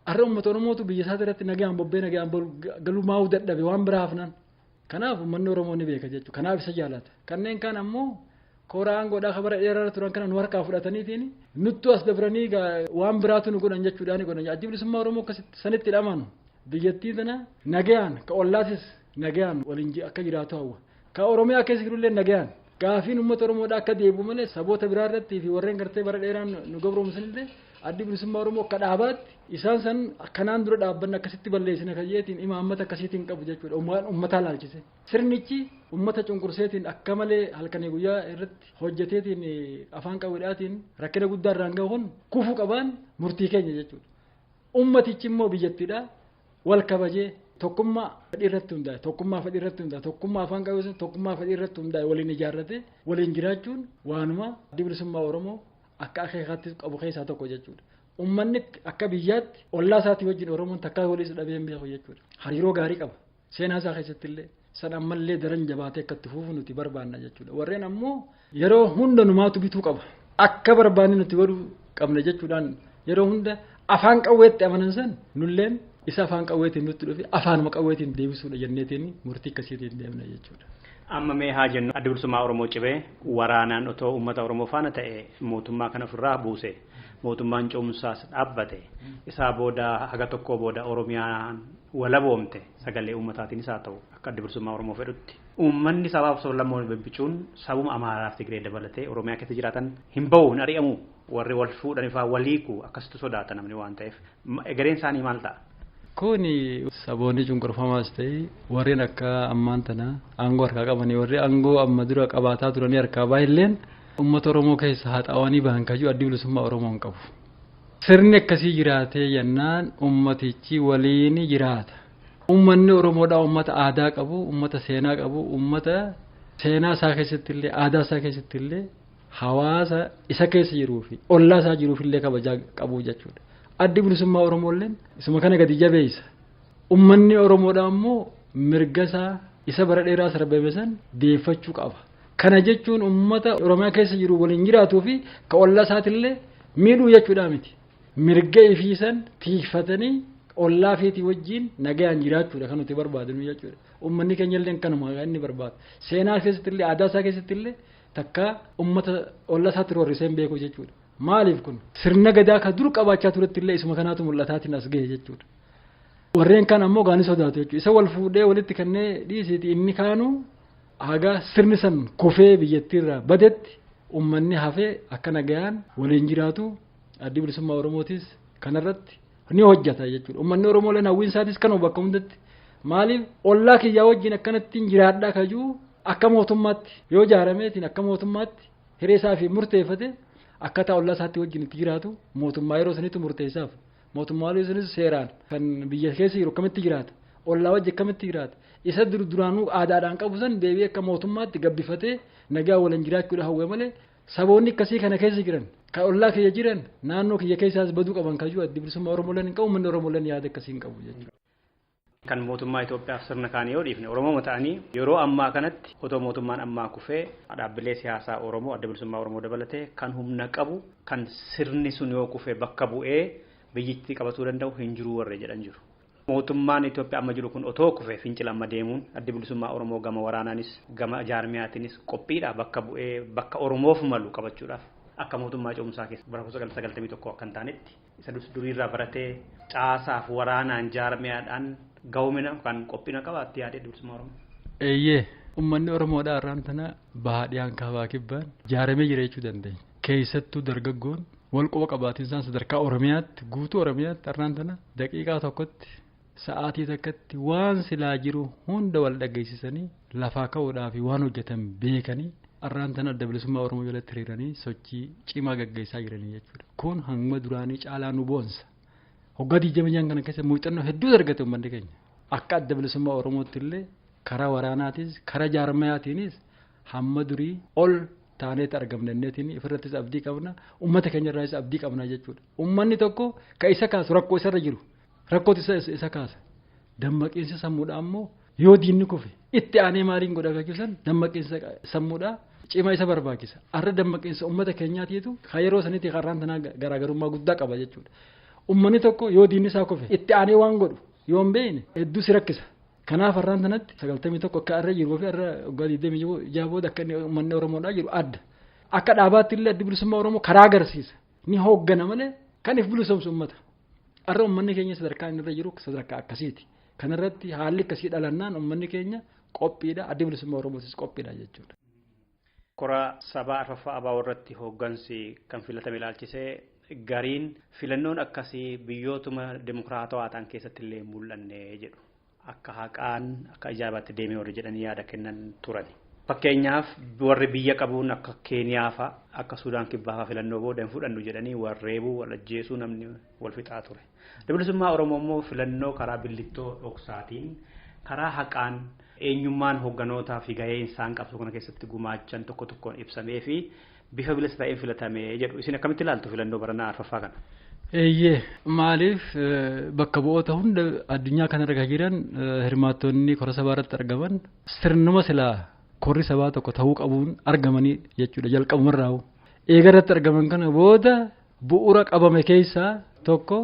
Har'a uummata Oromootu biyya isaa irratti nagayaan bobbee nagayaan galuu maa'uu dadhabe waan biraa hafnaan. Kanaaf uummanni Oromoo ni beeka jechuudha. Kanaaf isa jaalata. Kanneen kaan ammoo koora aangoodhaa kan bara dheeraa turan kana nu harkaa fudhataniitiin nuttu as dabranii waan biraatu nu godhan jechuudhaan godhan. Addi bilisummaa Oromoo akkasitti sanitti hidhamanu. Biyyattii tana nagayaan ka ollaatis nagayaan waliin akka jiraatu hawwa. Ka Oromiyaa keessa jirullee nagayaan. Gaafiin uummata Oromoodhaa akka deebi'u malee saboota biraa irratti fi warreen gartee bara dheeraan nu gabroomsanillee addi bilisummaa Oromoo akka dhaabaatti isaan san akkanaan dura dhaabbanne akkasitti balleessina kan jeetiin imaammata akkasiitiin qabu jechuudha. Uummataa laalchise. Sirnichi uummata cunqurseetiin akka malee halkanii guyyaa irratti hojjeteetiin afaan qawweedhaatiin rakkina guddaa irraan gahu kun kufuu qabaan murtii keenya jechuudha. Uummatichi immoo biyyattiidha wal kabajee tokkummaa fedhii irratti hundaa'e tokkummaa fedhii irratti hundaa'e tokkummaa afaan qawwee tokkummaa fedhii irratti hundaa'e waliin ijaarrate waliin jiraachuun waanuma addi bilisummaa Oromoo akka akeekaatti qabu keessaa tokko jechuudha. Uummanni akka biyyaatti ollaa isaatii wajjin Oromoon takkaa waliis dhabee hin beeku jechuudha. Hariiroo gaarii qaba. Seenaa isaa keessatti illee san ammallee daran jabaatee akka itti fufu nuti barbaanna jechuudha. Warreen ammoo yeroo hunda numaatu bituu qaba. Akka barbaanne nuti godhuu qabna jechuudhaan yeroo hunda afaan qawweetti amanan san nulleen isa afaan qawweetiin nutti dhufe afaanuma qawweetiin deebisuudha jenneetiin murtii akkasiitiin deemna jechuudha. Amma mee haa jennu adda bilisummaa Oromoo cibee waraanaan otoo uummata Oromoo faana ta'e mootummaa kana ofirraa buuse. Mootummaan ce'umsaas dhaabbate. Isaa booda haga tokko booda Oromiyaan walaboomte sagalee uummataatiinis haa ta'u akka adda bilisummaa Oromoo fedhutti. Uummanni sabaaf sablammoon bibbicuun sabuma Amaaraaf Tigree dabalatee Oromiyaa keessa jiraatan hin bahu hin ari'amu warri wal fuudhan ifaa waliiku akkasitti sodaata namni waan ta'eef gareen isaanii maal ta'a? Kuni saboonni cunqurfamaas ta'e warreen akka ammaan tana aangoo harkaa qabanii warri aangoo amma dura qabaataa turanii harkaa baay'illeen uummata Oromoo keessa haxaawanii bahan kajuu addi bilisummaa Oromoo hin qabu. Sirni akkasii jiraatee jennaan uummatichi waliin jiraata. Uummanni Oromoodhaa uummata aadaa qabu, uummata seenaa qabu, uummata seenaa isaa keessatti illee aadaa isaa keessatti illee hawaasa isa keessa jiruu fi ollaa isaa jiruuf illee kabajaa qabu jechuudha. Addi bilisummaa Oromoo illee isuma kana gadi jabeessa. Uummanni Oromoodhaa immoo mirga isaa isa bara dheeraa sarbame san deeffachuu qaba. Kana jechuun uummata Oromiyaa keessa jiru waliin jiraatuu fi ka ollaa isaatillee miidhuu jechuudha miti. Mirga ifiisan tiifatanii ollaa feetii wajjin nagayaan jiraachuudha kan nuti barbaadnu jechuudha. Uummanni keenya illee kanuma kan inni barbaadu. Seenaa keessatti illee aadaa isaa keessatti illee takka uummata ollaa isaatti roorrisee hin beeku jechuudha. Maaliif kun sirna gadaa ka dur qabaachaa turetti illee isuma kanaatu mul'ataatiin as gahe jechuudha. Warreen kaan ammoo gaanii sodaatu jechuudha. Isa wal fuudhee walitti kannee dhiisiiti inni kaanuu haga sirni san kufee biyyattiirraa badetti uummanni hafee akka nagayaan waliin jiraatu addi bilisummaa Oromootis kanarratti ni hojjata jechuudha. Uummanni Oromoo leen hawwiin isaatis kanuma bakka hundatti maaliif ollaa kiyyaa wajjin akkanatti jiraadhaa kajuu akka mootummaatti yoo ijaarameetiin akka mootummaatti hiree isaa fi murteeffate akkataa ollaa isaatti wajjin itti jiraatu mootummaa yeroo sanitti murteessaaf. Mootummaa yeroo sanis seeraan kan biyya keessa jiru akkamitti jiraata ollaa wajji akkamitti jiraata isa duraanuu aadaadhaan qabu san deebi'ee akka mootummaatti gabbifatee nagaa waliin jiraachuudha hawwe malee saboonni akkasii kana keessa jiran kan ollaa kiyya jiran naannoo kiyya keessaas baduu qaban kajuu addi bilisummaa Oromoo leen hin qabu uummanni Oromoo leen yaada akkasii hin qabu jechuudha. Kan mootummaa Itoophiyaaf sirna kaanii yoo dhiifne Oromoo ta'anii yeroo ammaa kanatti otoo mootummaan ammaa kufee dhaabbilee siyaasaa Oromoo adda bilisummaa Oromoo dabalatee kan humna qabu kan sirni sun yoo kufee bakka bu'ee biyyittii qabatuu danda'u hin jiru warree jedhan jiru. Mootummaan Itoophiyaa amma jiru kun otoo kufee fincila amma deemuun addi bilisummaa Oromoo gama waraanaanis gama jaarmiyaatiinis qophiidha bakka bu'ee bakka Oromoof malu qabachuudhaaf akka mootummaa ce'umsaa keessa bara 1991 akka hin taanetti isa duriirraa baratee caasaaf waraanaan jaarmiyaadhaan gahumina kan qophina qabaatti yaadee addi bilisummaa Oromoo. Eeyyee uummanni Oromoodhaa irraan tana bahaa dhiyaan kaabaa kibbaan ijaaramee jira jechuu dandeenya. Keessattuu dargaggoon wal quba qabaatiin isaan sadarkaa Oromiyaatti guutuu Oromiyaatti irraan tana daqiiqaa tokkotti sa'aatii takkatti waan silaa jiru hunda wal dhageessisanii lafaa ka'uudhaaf waan hojjetan beekanii arraan tana adda bilisummaa Oromoo jalatti hiriiranii sochii cimaa gaggeessaa jiranii jechuudha. Kun hanga duraanii caalaa nu boonsa. Hoggaa 26 kana keessa muuxannoo hedduu argate uummanni keenya. Akka adda bilisummaa Oromootti illee karaa waraanaatis karaa jaarmayaatiinis hamma durii ol taaneetti argamneetiin ofirrattis abdii qabna uummata keenya irraas abdii qabna jechuudha. Uummanni tokko ka isa kaasu rakkoo isarra jiru. Rakkooti isa kaasa. Dammaqiinsa sammuudhaa immoo yoo diinni kufe itti aanee maaliin godha jechuun dammaqiinsa sammuudhaa cimaa isa barbaachisa. Har'a dammaqiinsa uummata keenyaatiitu kan yeroo sanitti har'aan tanaa garaagarummaa guddaa qaba jechuudha. Uummanni tokko yoo diinni isaa kufe itti aanee waan godhu yoo hin beekne hedduu si rakkisa. Kanaaf har'aan tanatti 91 akka har'a jiruu fi har'a waggaa 26 booda akka uummanni Oromoodhaa jiru adda. Akka dhaabaatti illee addi bilisummaa Oromoo karaa agarsiisa. Ni hooggana malee kan if bilisoomsu uummata. Har'a uummanni keenya sadarkaa inni irra jiru sadarkaa akkasiiti. Kanarratti haalli akkasii dhalannaan uummanni keenya qophiidha. Addi bilisummaa Oromootis qophiidha jechuudha. Kora sabaa arfaffaa ABO irratti hooggansi kan filatame ilaalchisee gariin filannoon akkasii biyyootuma dimokiraatawaa ta'an keessatti illee mul'anne jedhu. Akka haqaan akka ajaa'ibaatti deemee warri jedhanii yaada kennan turan. Fakkeenyaaf warri biyya qabuun akka Keeniyaa fa'a akka Sudaan kibbaa fa'a filannoo booda hin fudhannu jedhanii warreebuu wal ajjeesuu namni wal fixaa ture. Bilisummaa Oromoo immoo filannoo karaa billittoo dhoksaatiin karaa haqaan eenyummaan hoogganootaa fi gaheen isaan qabsoo kana keessatti gumaachan tokko tokkoon ibsamee fi bifa bilisa ta'een filatamee jedhu. Isin akkamitti ilaaltu filannoo baranaa arfaffaa kana? Eeyyee maaliif bakka bu'oota hunda addunyaa kanarra kan jiran hirmaattonni kora sabaa irratti argaman sirnuma silaa korri sabaa tokko ta'uu qabuun argamanii jechuudha jalqabumarraawu. Eega irratti argaman kana booda bu'uura qabame keessaa tokko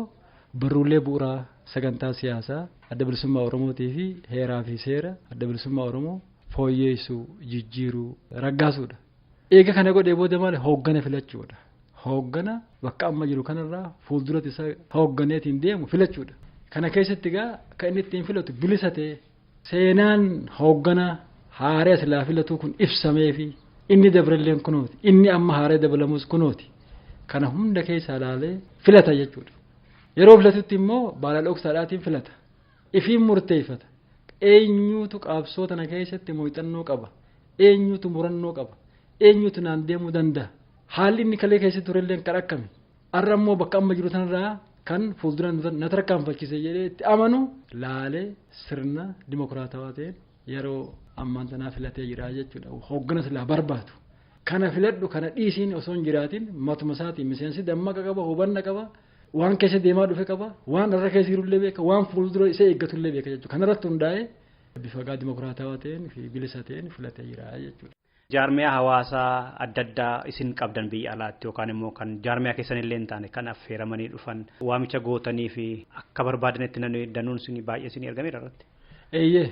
barruulee bu'uuraa sagantaa siyaasaa adda bilisummaa Oromootii fi heeraa fi seera adda bilisummaa Oromoo fooyyeessuu jijjiiruu raggaasuudha. Eega kana godhee booda maali hooggana filachuudha. Hooggana bakka amma jiru kanarraa fuulduratti isa hoogganeetiin deemu filachuudha. Kana keessatti egaa kan inni ittiin filatu bilisa ta'e seenaan hooggana haaree silaa filatu kun ibsameefi inni dabrelleen kunooti inni amma haaree dabalamus kunooti kana hunda keessa ilaalee filata jechuudha. Yeroo filatutti immoo baala dhoksaadhaatiin filata. Ifiin murteeffata. Eenyuutu qabsoo tana keessatti muuxannoo qaba? Eenyuutu murannoo qaba? Eenyuutu naan deemuu danda'a? Haalli inni kalee keessa turelleen kan akkami? Har'a immoo bakka amma jiru tanarraa kan fuuldura na tarkaanfachiise jedhee itti amanu laalee sirna dimokiraatawaa ta'een yeroo ammaan tanaa filatee jira jechuudha. Hooggana silaa barbaadu. Kana filadhu kana dhiisiin osoo hin jiraatin matuma isaatiin miseensi dammaqa qaba, hubanna qaba, waan keessa deemaa dhufe qaba, waan irra keessa jirullee beeka, waan fuuldura isa eeggatullee beeka jechuudha. Kanarratti hundaa'ee bifa gaa dimokiraatawaa ta'een fi bilisa ta'een filatee jira jechuudha. Jaarmiyaa hawaasaa adda addaa isin qabdan biyya alaatti yookaan immoo kan jaarmiyaa keessan illee hin taane kan affeeramanii dhufan waamicha gootanii fi akka barbaadanitti danuun isin baay'ee isin ergameera irratti. Eeyyee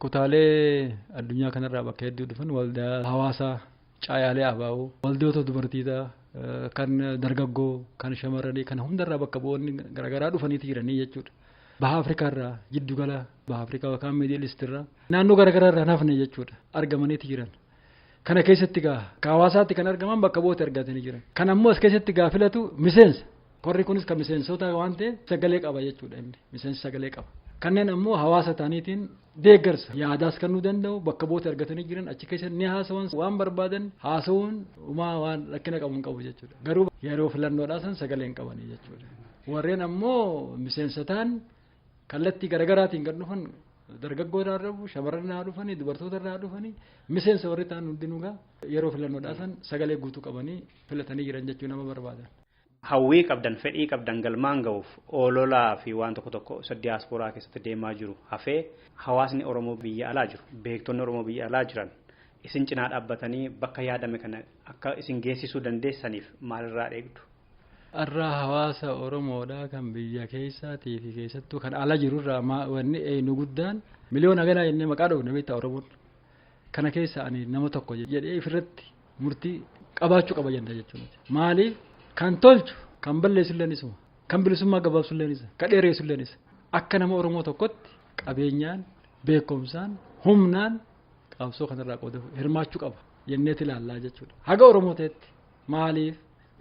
kutaalee addunyaa kanarraa bakka hedduu dhufan waldaa hawaasaa caayaalee abaaboo waldoota dubartiitaa kan dargaggoo kan shamarranii kan hundarraa bakka bu'oonni garaagaraa dhufaniiti jiranii jechuudha. Baha Afrikaarraa jiddugala Baha Afrikaa yookaan Miidil Iistirraa naannoo garaagaraarraa nafne jechuudha argamaniiti jiran. Kana keessatti gaa hawaasaatti kan argaman bakka bu'oota argatanii jiran. Kan ammoo as keessatti gaa filatu miseensa. Korri kunis kan miseensota waan ta'eef sagalee qaba jechuudha inni miseensi sagalee qaba. Kanneen ammoo hawaasa ta'aniitiin deeggarsa yaadaas kennuu danda'u bakka bu'oota argatanii jiran achi keessa ni haasawan waan barbaadan haasawuun uumaa waan rakkina qabu hin qabu jechuudha. Garuu yeroo filannoodhaa san sagalee hin qabanii jechuudha. Warreen ammoo miseensa ta'an kallattii garaagaraatiin kan dhufan dargaggoo irraa dhufu, shamarran irraa dhufanii, dubartoota irraa dhufanii, miseensa warri ta'an hundinuu gaa yeroo filannoodhaa san sagalee guutuu qabanii filatanii jiran jechuu nama barbaadan. Hawwii qabdan, fedhii qabdan galmaan ga'uuf ololaa fi waan tokko tokko isa diyaasporaa keessatti deemaa jiru hafee hawaasni Oromoo biyya alaa jiru, beektonni Oromoo biyya alaa jiran isin cinaa dhaabbatanii bakka yaadame kana akka isin geessisuu dandeessaniif maalirraa eegdu? Har'a hawaasa Oromoodhaa kan biyya keessaatii fi keessattuu kan ala jirurraa wanni eenyu guddaan miliyoona ganaa jennee maqaa dhoofne beektaa Oromoon. Kana keessa ani nama tokko jedhee ifirratti murtii qabaachuu qaba jenna jechuudha. Maaliif kan tolchu kan balleessullee isuma kan bilisummaa gabaabsullee isa kan dheeressullee isa akka nama Oromoo tokkotti qabeenyaan beekumsaan humnaan qabsoo kanarraa qooda hirmaachuu qaba jenneeti ilaallaa jechuudha. Haga Oromoo ta'etti maaliif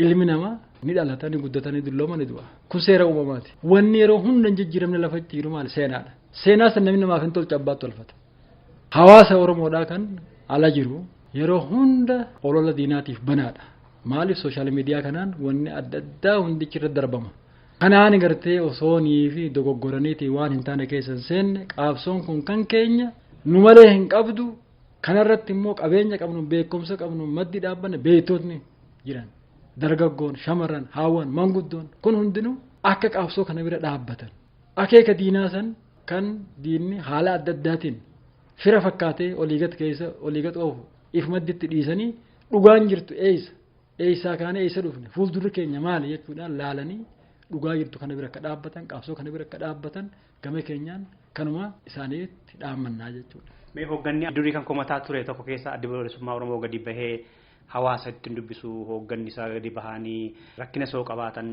ilmi namaa ni dhalata ni guddata ni dullooma ni du'a. Kun seera uumamaati. Wanni yeroo hunda hin jijjiiramne lafa itti jiru maali seenaadha. Seenaa san namni namaaf hin tolchu abbaatti tolfata. Hawaasa Oromoodhaa kan ala jiru yeroo hunda olola diinaatiif banaadha. Maaliif sooshaal miidiyaa kanaan wanni adda addaa hundichi irra darbama. Kanaan gartee osoonii fi dogoggoraniitii waan hin taane keessa hin seenne qabsoon kun kan keenya nu malee hin qabdu kanarratti immoo qabeenya qabnu beekumsa qabnu maddi dhaabbanne beektotni jiran. Dargaggoon, shamarran, haawwan, manguddoon kun hundinuu akka qabsoo kana bira dhaabbatan. Akeeka diinaa san kan diinni haala adda addaatiin fira fakkaatee olii gad keessa olii gad oofu if madditti dhiisanii dhugaan jirtu eessa eessaa kaanee eessa dhufne fuuldurri keenya maali jechuudhaan laalanii dhugaa jirtu kana bira akka dhaabbatan qabsoo kana bira akka dhaabbatan gama keenyaan kanuma isaaniitti dhaammannaa jechuudha. Mee hoogganni durii kan komataa ture tokko keessa adda bilisummaa Oromoo gadi bahee hawaasa ittiin dubbisu hoogganni isaa gadi bahanii rakkina soo qabaatan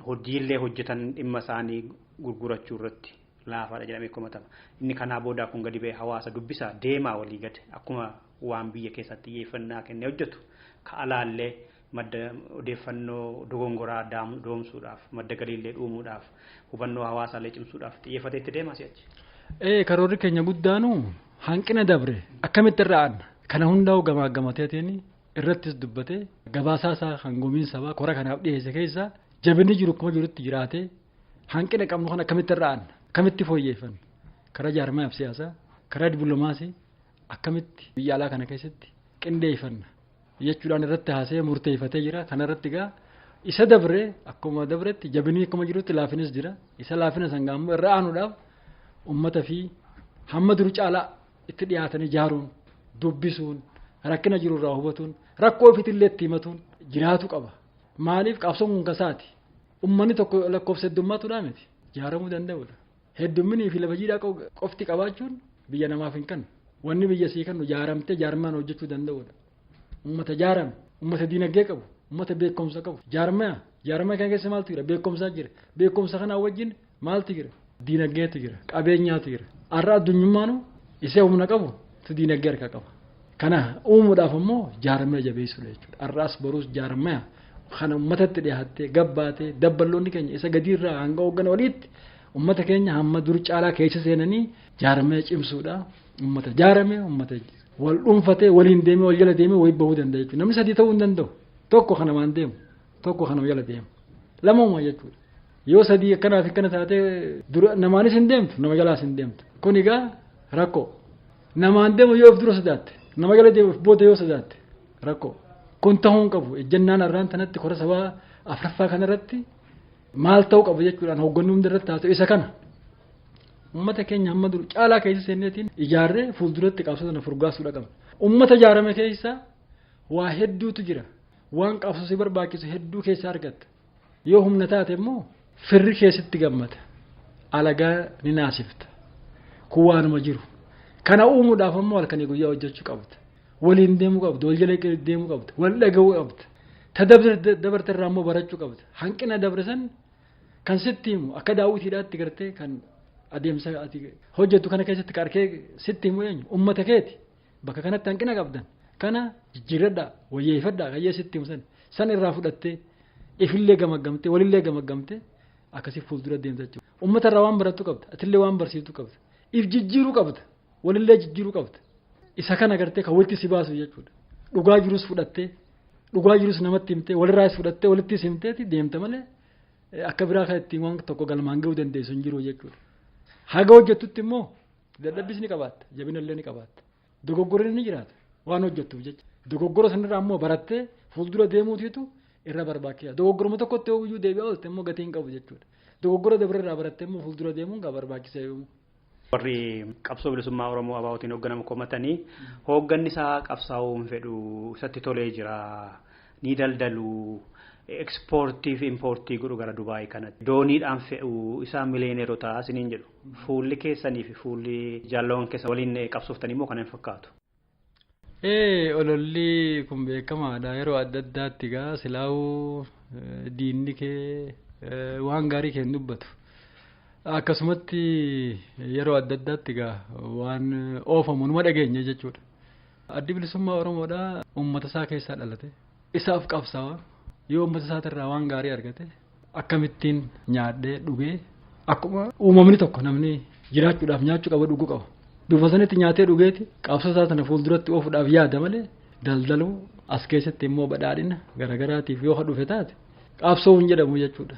hojiilee hojjetan dhimma isaanii gurgurachuu irratti laafaadha jedhamee komatama. Inni kanaa boodaa kun gadi bahee hawaasa dubbisaa deemaa walii gadi akkuma waan biyya keessatti xiyyeeffannaa kennee hojjetu ka alaallee madda odeeffannoo dogongoraa doomsuudhaaf madda galiillee dhuumuudhaaf hubannoo hawaasaallee cimsuudhaaf xiyyeeffatee itti deemaa si'achi. Karoorri keenya guddaanu hanqina dabre akkamitti irraa aanna kana hundaa'u gamaa gamateetiin irrattis dubbatee gabaasaa isaa kan gumiin sabaa kora kanaaf dhiyeesse keessa jabinni jiru akkuma jirutti jiraatee hanqina qabnu kan akkamitti irraa aanna akkamitti fooyyeeffanna karaa jaarmayaaf siyaasaa karaa dippiloomaasii akkamitti biyya alaa kana keessatti qindeeffanna jechuudhaan irratti haasee murteeffatee jira kanarratti egaa isa dabre akkuma dabretti jabinni akkuma jirutti laafinis jira isa laafina sangaa immoo irra aanuudhaaf ummata fi hamma duru caalaa itti dhiyaatanii ijaaruun dubbisuun rakkina jiru irraa hubatuun rakkoo ofiitillee itti himatuun jiraatu qaba. Maaliif qabsoon kun kasaati? Uummanni tokko lakkoofsa heddummaatuudhaa miti. Ijaaramuu danda'udha. Heddumminii fi lafa jiidhaa qofti qabaachuun biyya namaaf hin kennu. Wanni biyya sii kennu ijaaramtee jaarmaan hojjechuu danda'udha. Uummata ijaarame, uummata diinagdee qabu, Uummata beekumsa qabu. Jaarmaya kana keessa maaltu jira? Beekumsaa jira. Beekumsa kanaa wajjin maaltu jira? Diinagdeetu jira. Qabeenyaatu jira. Har'a addunyummaanu isee humna qabu tu diinagdee harkaa qaba. Kana uumuudhaaf immoo jaarmaya jabeessuudha jechuudha. Har'aas boruus jaarmaya kana uummatatti dhiyaattee gabbaatee dabballoonni keenya isa gadiirraa hanga hooggana oliitti uummata keenya hamma dur caalaa keessa seenanii jaarmaya cimsuudha. Uummata jaarame uummata wal dhuunfatee waliin deemee wal jala deemee wayii bahuu danda'a jechuudha. Namni sadii ta'uu hin danda'u. Tokko kanamaan deemu tokko kanama jala deemu lamuma jechuudha. Yoo sadii akkanaaf akkana taatee dura namaanis hin deemtu nama jalaas hin deemtu. Kun egaa rakkoo namaan deemu yoo of dura sodaatte nama jala deemu of booda yoo sodaatte rakkoo kun ta'uu hin qabu. Ejjennaan har'aan tanatti kora sabaa afraffaa kanarratti maal ta'uu qabu jechuudhaan hoogganni hunda irratti haasa'u isa kana. Uummata keenya hamma dur caalaa keessa seenneetiin ijaarree fuulduratti qabsoo sana furgaasuudha qabna. Uummata ijaarame keessa waa hedduutu jira. Waan qabsoo si barbaachisu hedduu keessa argatta. Yoo humna taate immoo firri keessatti gammada. Alagaa ni naasifta. Kun waanuma jiru. Kana uumuudhaaf immoo halkanii guyyaa hojjechuu qabda. Waliin deemuu qabda, wal jala deemuu qabda, wal dhaga'uu qabda. Ta dabarte irraa immoo barachuu qabda. Hanqina dabre san kan sitti himu akka daawwitiidhaatti gartee kan adeemsa ati hojjettu kana keessatti qarkee sitti himu eenyu uummata keeti. Bakka kanatti hanqina qabdan. Kana jijjiirradhaa, wayyeeffadhaa kayyee sitti himu san irraa fudhattee ifillee gamaggamtee walillee gamaggamtee akkasii fuuldura deemta jechuudha. Uummata irraa waan barattu qabda, atillee waan barsiiftu qabda, if jijjiiruu qabda, walillee jijjiiruu qabda. Isa kana gartee kan walitti si baasu jechuudha. Dhugaa jirus fudhattee, dhugaa jirus namatti himtee, walirraas fudhattee walittis himteeti deemta malee akka biraa kan ittiin waan tokko galmaan ga'uu dandeessu hin jiru jechuudha. Haga hojjettutti immoo dadhabbis ni qabaatta, jabinallee ni qabaatta. Dogoggorri ni jiraata waan hojjettuuf jecha. Dogoggora sanarraa immoo barattee fuuldura deemuutiitu irra barbaachisa. Dogoggoruma tokkotti yoo iyyuu deebi'aa oolte immoo gatii hin qabu jechuudha. Dogoggora dabararraa barattee immoo fuuldura deemuun gaa barbaachisa yoomuu. Warri qabsoo bilisummaa Oromoo ABO'tiin hoogganamu komatanii hoogganni isaa qabsaa'uu hin fedhu isatti tolee jira ni daldalu ekspoortii fi impoortii godhu gara Dubaayii kanatti dooniidhaan fe'u isaa miliyooneerota isiniin jedhu fuulli keessanii fi fuulli jaalawwan keessa waliin qabsooftanii immoo kana hin fakkaatu. Ololli kun beekamaadha yeroo adda addaatti gaa silaa'uu diinni kee waan gaarii kee hin dubbatu. Akkasumatti yeroo adda addaatti gaa waan oofamu numa dhageenya jechuudha. Addi bilisummaa Oromoodhaa uummata isaa keessaa dhalate. Isaaf qabsaa'a. Yoo uummata isaatirraa waan gaarii argate akkamittiin nyaadhee dhugee akkuma uumamni tokko namni jiraachuudhaaf nyaachuu qaba dhuguu qaba. Bifa sanitti nyaatee dhugeeti qabsoo isaa sana fuulduratti oofuudhaaf yaada malee daldaluu as keessatti immoo badhaadhina garaagaraatiif yoo dhufe taate qabsoo hin jedhamu jechuudha.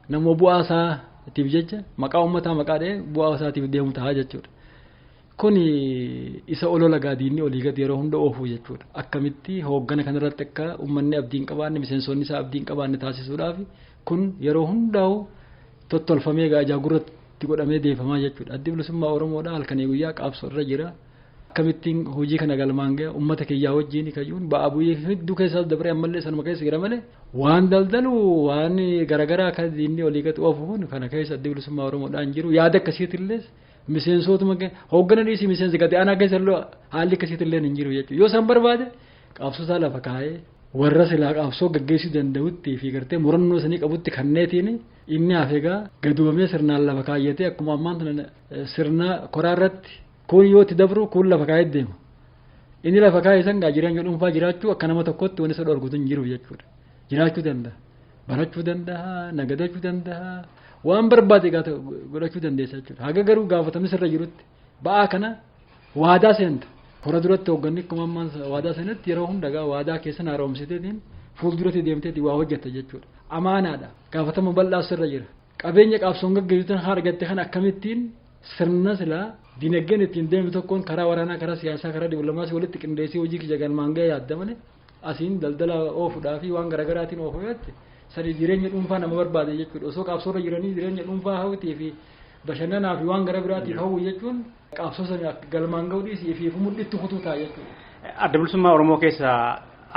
Nama bu'aa isaatiif jecha maqaa uummataa maqaa dhahee bu'aa isaatiif deemu ta'a jechuudha. Kun isa olola gaadiinni olii gadi yeroo hunda oofuu jechuudha. Akkamitti hooggana kanarratti akka uummanni abdii hin qabaanne miseensonni isaa abdii hin qabaanne taasisuudhaaf kun yeroo hundaa'u tottolfamee gaajaa gurratti godhamee deefamaa jechuudha. Addi bilisummaa Oromoodhaa halkanii guyyaa qabsoo irra jira. Akkamittiin hojii kana galmaan gahe uummata kiyyaa wajjin kayyuun ba'aa bu'ee hedduu keessaas dabaree ammallee sanuma keessa jira malee waan daldalu waan garaagaraa akka diinni olii gadi oofu kun kana keessa addi bilisummaa Oromoodhaan jiru yaada akkasiitillee miseensotuma hooggana dhiisii miseensi gadi aanaa keessa illee haalli akkasiitillee hin jiru jechuudha. Yoo isaan barbaade qabsoo isaa lafa kaa'ee warra silaa qabsoo gaggeessuu danda'utti fi gartee murannoo sanii qabutti kanneetiin inni hafe egaa gaduubamee sirnaan lafa kaayyatee akkuma ammaan tana sirna koraa irratti kun yoo itti dabru kun lafa kaayee deema. Inni lafa kaayee san gaa jireenya dhuunfaa jiraachuu akka nama tokkotti wanti isa dhorkutu hin jiru jechuudha. Jiraachuu danda'a, barachuu danda'a, nagadachuu danda'a, waan barbaade godhachuu dandeessa jechuudha. Haga garuu gaafatamni sirra jirutti ba'aa kana waadaa seenta. Hora duratti hoogganni akkuma ammaan waadaa seenetti yeroo hunda gaa waadaa keessan haaromsiteetiin fuulduratti deemteetiin waa hojjetta jechuudha. Amaanaadha. Gaafatama bal'aa sirra jira. Qabeenya qabsoon gaggeessitu kan argatte kan akkamittiin sirna silaa dinagdeen ittiin deemu tokkoon karaa waraanaa, karaa siyaasaa, karaa dippiloomaasii walitti qindeessii hojii kiyya galmaan ga'e yaadda malee asiin daldala oofuudhaa fi waan garaagaraatiin oofu yoo sadi jireenya dhuunfaa nama barbaade jechuudha. Osoo qabsoorra jiranii jireenya dhuunfaa hawwitii fi bashannanaa fi waan gara biraatiif hawwu jechuun qabsoo sana galmaan ga'uu dhiisii fi mudhitti kutuu ta'a jechuudha. Adda bilisummaa Oromoo keessa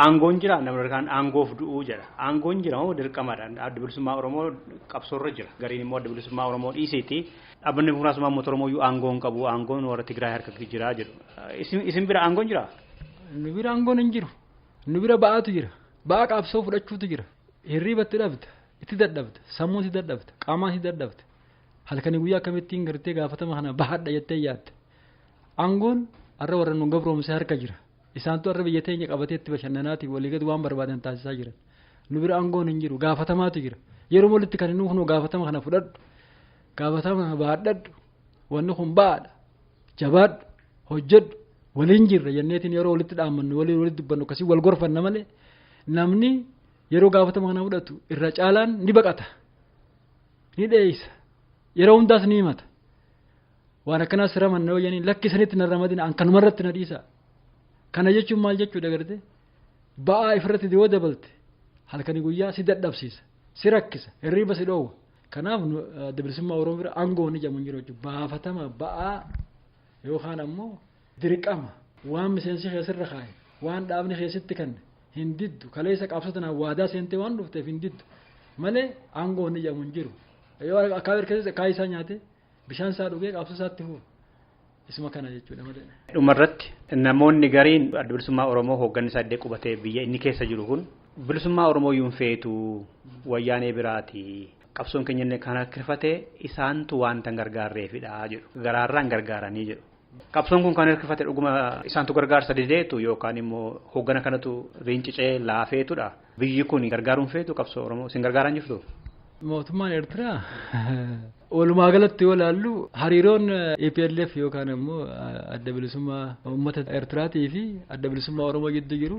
aangoon jira namni kaan aangoof du'uu jedha. Aangoon jira moo dirqamadha? Adda bilisummaa Oromoo qabsoorra jira. Gariin immoo adda bilisummaa Oromoo dhiisiiti. Dhaabbanni Dimokiraasummaa Uummata Oromoo iyyuu aangoo hin qabu. Aangoon warra Tigraay harka jira jedhu. Isin bira aangoon jira? Nu bira aangoon hin jiru. Nu bira ba'aatu jira. Ba'aa qabsoo fudhachuutu jira. Hirriibatti dhabda, itti dadhabda, sammuun si dadhabda, qaamaan si dadhabda. Halkanii guyyaa akkamittiin gartee gaafatama kana bahadha jettee yaadda. Aangoon har'a warra nu gabroomse harka jira. Isaantu har'a biyya teenya qabatee itti bashannanaatiif walii gadi waan barbaadan taasisaa jiran. Nu bira aangoon hin jiru, gaafatamaatu jira. Yeroo walitti kan inni kunuu gaafatama kana fudhadhu, gaafatama kana baadhadhu, wanni kun ba'aadha, jabaadhu, hojjedhu, waliin jirra jenneetiin yeroo walitti dhaammannu, waliin walitti dubbannu akkasii wal gorfanna malee namni yeroo gaafatama kana fudhatu irra caalaan ni baqata, ni dheeysa, yeroo hundaas ni himata. Waan akkanaas ramanna yoo jenniin lakki isinitti na ramadina an kanumarratti na dhiisa. Kana jechuun maal jechuudha gartee ba'aa ifirratti yoo dabalte halkanii guyyaa si dadhabsiisa, si rakkisa, hirriiba si dhoowwa. Kanaaf adda bilisummaa Oromoo bira aangoo ni jedhamu hin jiru jechuudha. Baafatama ba'aa yookaan ammoo dirqama waan miseensi keessirra kaa'e waan dhaabni keessatti kenne hin diddu kaleessa qabsoo tanaan waadaa seentee waan dhufteef hin diddu malee aangoo ni jedhamu hin jiru. Yoo akaawii keessatti akaayii isaa nyaate bishaan isaa dhugee qabsoo isaatti fufa. Isuma kana jechuudha malee. Dhumarratti namoonni gariin adda bilisummaa Oromoo hoogganni isaa illee qubatee biyya inni keessa jiru kun bilisummaa Oromoo yuun feetu wayyaanee biraati. Qabsoon keenya illee kan harkifate isaantu waanta hin gargaarreefidha jedhu. Garaarraan gargaaranii jedhu. Qabsoon kun kan harkifate dhuguma isaantu gargaarsa dideetu yookaan immoo hooggana kanatu rincicee laafeetudha. Biyyi kun gargaaruun feetu qabsoo Oromoo isin gargaaraan jirtu? Mootummaan Eertiraa walumaa galatti yoo ilaallu hariiroon EPLF yookaan immoo adda bilisummaa uummata Eertiraatii fi adda bilisummaa Oromoo gidduu jiru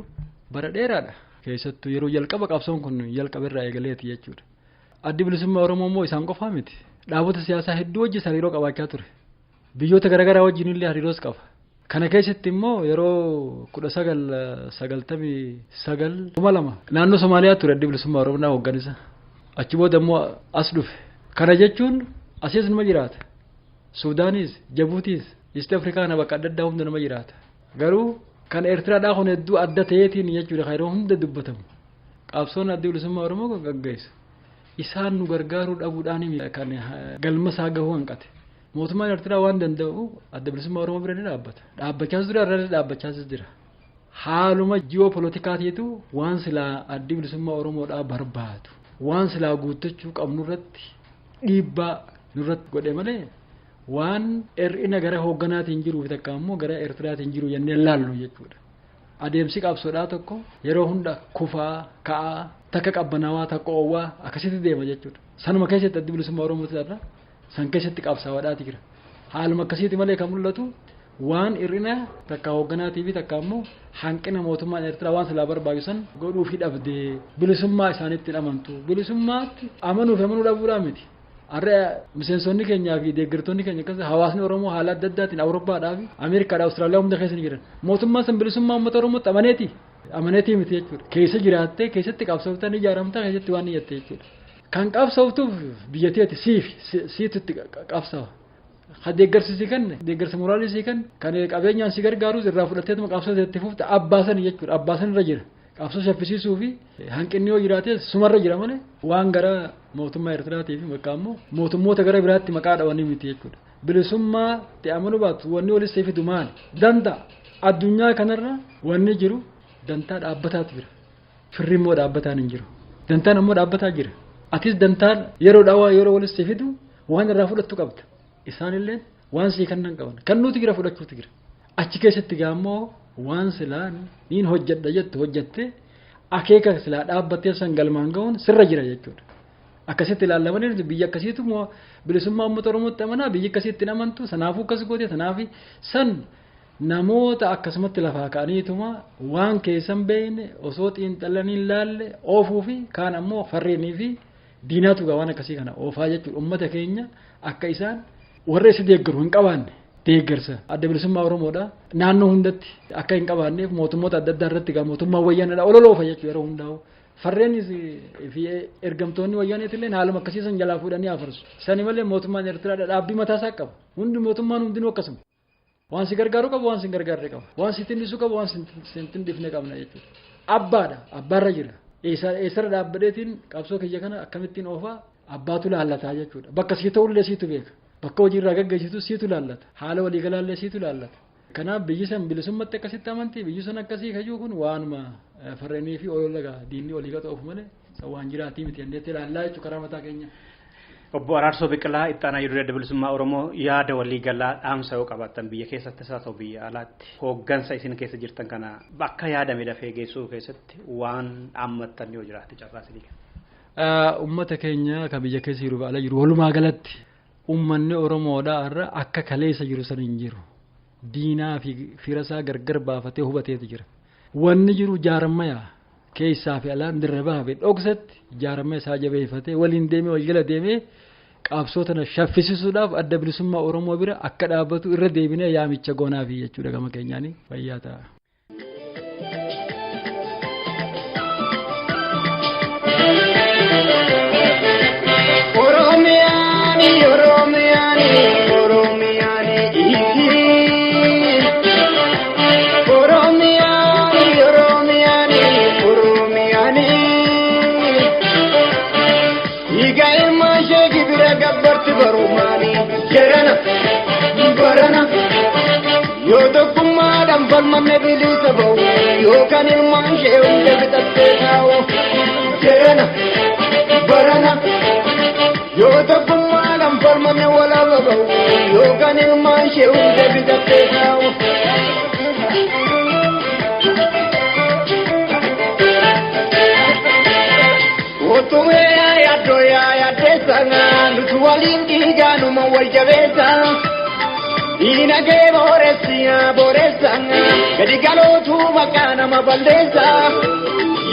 bara dheeraadha. Keessattuu yeroo jalqaba qabsoon kun jalqaba irraa eegaleeti jechuudha. Addi bilisummaa Oromoo immoo isaan qofaa miti. Dhaabota siyaasaa hedduu wajjin hariiroo qabaachaa ture. Biyyoota garaagaraa wajjin illee hariiroos qaba. Kana keessatti immoo yeroo 1999 2002 naannoo Somaaliyaa ture addi bilisummaa Oromoo hoogganisa. Achi booda immoo as dhufe. Kana jechuun asiis nama jiraata. Suudaanis, Jabuutiis, East Afrikaana bakka adda addaa hunda nama jiraata. Garuu kan Eertiraadhaa kun hedduu adda ta'eetiin jechuudha kan yeroo hunda dubbatamu. Qabsoon adda bilisummaa Oromoo gaggeessu. Isaan nu gargaaruu dhabuudhaan kan galma isaa gahuu hanqate. Mootummaan Eertiraa waan danda'u adda bilisummaa Oromoo bira ni dhaabbata. Dhaabbachaas jira, irra dhaabbachaas jira. Haaluma ji'oopolitikaatiitu waan silaa addi bilisummaa Oromoodhaa barbaadu. Waan silaa guuttachuu qabnu irratti dhiibbaa nurratti godhe malee waan hir'ina gara hoogganaatiin jiruu fi takka immoo gara Eertiraatiin jiru jennee laallu jechuudha. Adeemsi qabsoodhaa tokko yeroo hunda kufaa, ka'aa, takka qabbanaawaa, takka oowwaa akkasitti deema jechuudha. Sanuma keessatti addi bilisummaa Oromoo irra san keessatti qabsaa'aadhaati jira. Haaluma akkasiiti malee kan mul'atu waan hir'ina takka hoogganaatii fi takka immoo hanqina mootummaan Eertiraa waan silaa barbaadu san godhuu fi dhabdee bilisummaa isaaniitti amantu. Bilisummaatti amanuu fi amanuu dhabuudhaa miti. Har'a miseensonni keenyaa fi deeggartoonni keenya akkasumas hawaasni Oromoo haala adda addaatiin Awurooppaadhaa fi Ameerikaadhaa Awustiraaliyaa hunda keessa ni jiran. Mootummaan san bilisummaa uummata Oromootti amaneeti. Amaneetii miti jechuudha. Keessa jiraattee keessatti qabsooftaa ni ijaaramtaa keessatti waan ni jette jechuudha. Kan qabsooftuuf biyya teeti siif siitu itti qabsaa'a. Ha deeggarsi si kenne deeggarsa moraalii si kenne kan qabeenyaan si gargaarus irraa fudhatteetuma qabsoo itti fufte abbaa sani jechuudha. Abbaa san irra jira. Qabsoo shaffisiisuu fi hanqinni yoo jiraate sumarra jira malee waan gara mootummaa Eertiraatii fi bakka ammoo mootummoota gara biraatti maqaa dhawanii miti jechuudha. Bilisummaa itti amanuu baatu wanni walis fidu maali? Dantaa addunyaa kanarra wanni jiru dantaa dhaabbataatu jira. Firri immoo dhaabbataan hin jiru. Dantaan ammoo dhaabbataa jira. Atis dantaan yeroo dhawaa yeroo walis fidu waan irraa fudhattu qabda. Isaanillee waan sii kennan qaban. Kan nuti jira fudhachuutu jira. Achi keessatti gaammoo waan silaa niin hojjedha jettu hojjette akeeka silaa dhaabbattee san galmaan gahuun sirra jira jechuudha. Akkasitti ilaallamanii biyya akkasiitu bilisummaa uummata Oromootti amanaa biyya akkasiitti amantu sanaafuu akkas goote sanaaf san namoota akkasumatti lafaa ka'aniituma waan keessan beekne osoo xiinxalanii hin laalle oofuu fi kaan ammoo farreenii fi diinaatu waan akkasii kana oofaa jechuudha. Uummata keenya akka isaan warra isa deeggaru hin qabaanne deeggarsa adda bilisummaa Oromoodha naannoo hundatti akka hin qabaanneef mootummoota adda addaa irratti gaa mootummaa wayyaanadha ololoofa jechuudha yeroo hundaa'u. Farreenis fi ergamtoonni wayyaaneetillee haaluma akkasii san jalaa fuudhanii afarsu. Sani malee mootummaan Eertiraadha dhaabbii mataa isaa qaba. Hundi mootummaan hundinuu akkasuma. Waan si gargaaru qabu waan si hin gargaarre qaba. Waan si tinnisu qabu waan si hin tinnifne qabna jechuudha. Abbaadha abbaarra jira. Eessarra dhaabbadheetiin qabsoo kiyya kana akkamittiin oofaa abbaatu laallataa jechuudha. Bakka sii ta'ullee siitu beeka. Bakka hojiirraa gaggeessitu siitu laallata. Haala waliigalaallee siitu laallata. Kanaaf biyyi san bilisummatti akkasitti amantii biyyi sun akkasii kajuu kun waanuma farreenii fi olola diinni olii qaxoofu malee san waan jiraatii miti jenneetti ilaallaa jechuudha karaa mataa keenya. Obbo Araarsoo Biqilaa itti aanaa Hayyu Duree Adda Bilisummaa Oromoo yaada waliigalaa dhaamsa yoo qabaattan biyya keessattis haa ta'u biyya alaatti hooggansa isin keessa jirtan kana bakka yaadame dafee geessuu keessatti waan dhaammattan yoo jiraate carraa isinii kenna. Uummata keenya kan biyya keessa jiru ala jiru walumaa galatti uummanni Oromoodhaa irra akka kaleessa jiru san hin jiru. Diinaa fi fira isaa gargar baafatee hubateetu jira. Wanni jiru jaarmaya keessaa fi alaan dirra baafee dhoksatti jaarmaya isaa jabeeffatee waliin deemee wal jala deemee qabsoo tana shaffisiisuudhaaf adda bilisummaa Oromoo bira akka dhaabbatu irra deebinee yaamicha goonaafi jechuudha gama keenyaanii fayyaa ta'a. Oromiyaani Oromiyaani Oromiyaani Oromiyaani Oromiyaani Oromiyaani Dhiiga ilmaan ishee gibira gabbarti barumaani jedhana barana yoo tokkummaadhaan falmanne bilisa ba'u yookaan ilmaan ishee hunda fixattee taa'u jedhana barana yoo tokkummaadhaan falmanne walaaba ba'u yookaan ilmaan ishee hunda fixattee taa'u. Otumee yaaddoo yaaddeessa nuti waliin dhiigaanuma wal jabeessa. Diinagee booressa booressa gadi galootu maqaa nama balleessa.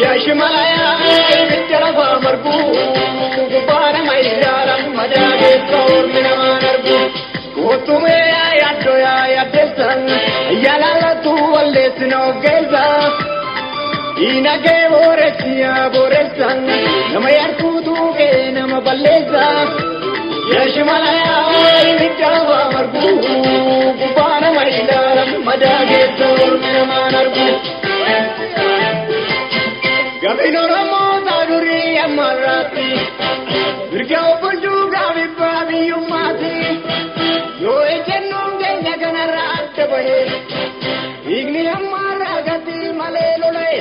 Yaashimalayaa ibidda lafaa margu gubbaa nama ilaalan madaa keessa ormi namaan argu. Otumee yaaddoo yaaddeessa yaalaalatu walleessina of keessa. Diinagee booressa booressa nama yartuutu kee nama balleessa. Yaashimalayaa ibidda lafaa margu gubbaa nama ilaalan madaa keessa ormi namaan argu. Gabin Oromoo durii ammarraatti mirga obbulchuu gaabibbaa biyyummaatti yoo ejjennoon keenya kanarraa adda bahe dhiigni ammarraa gati malee lola'e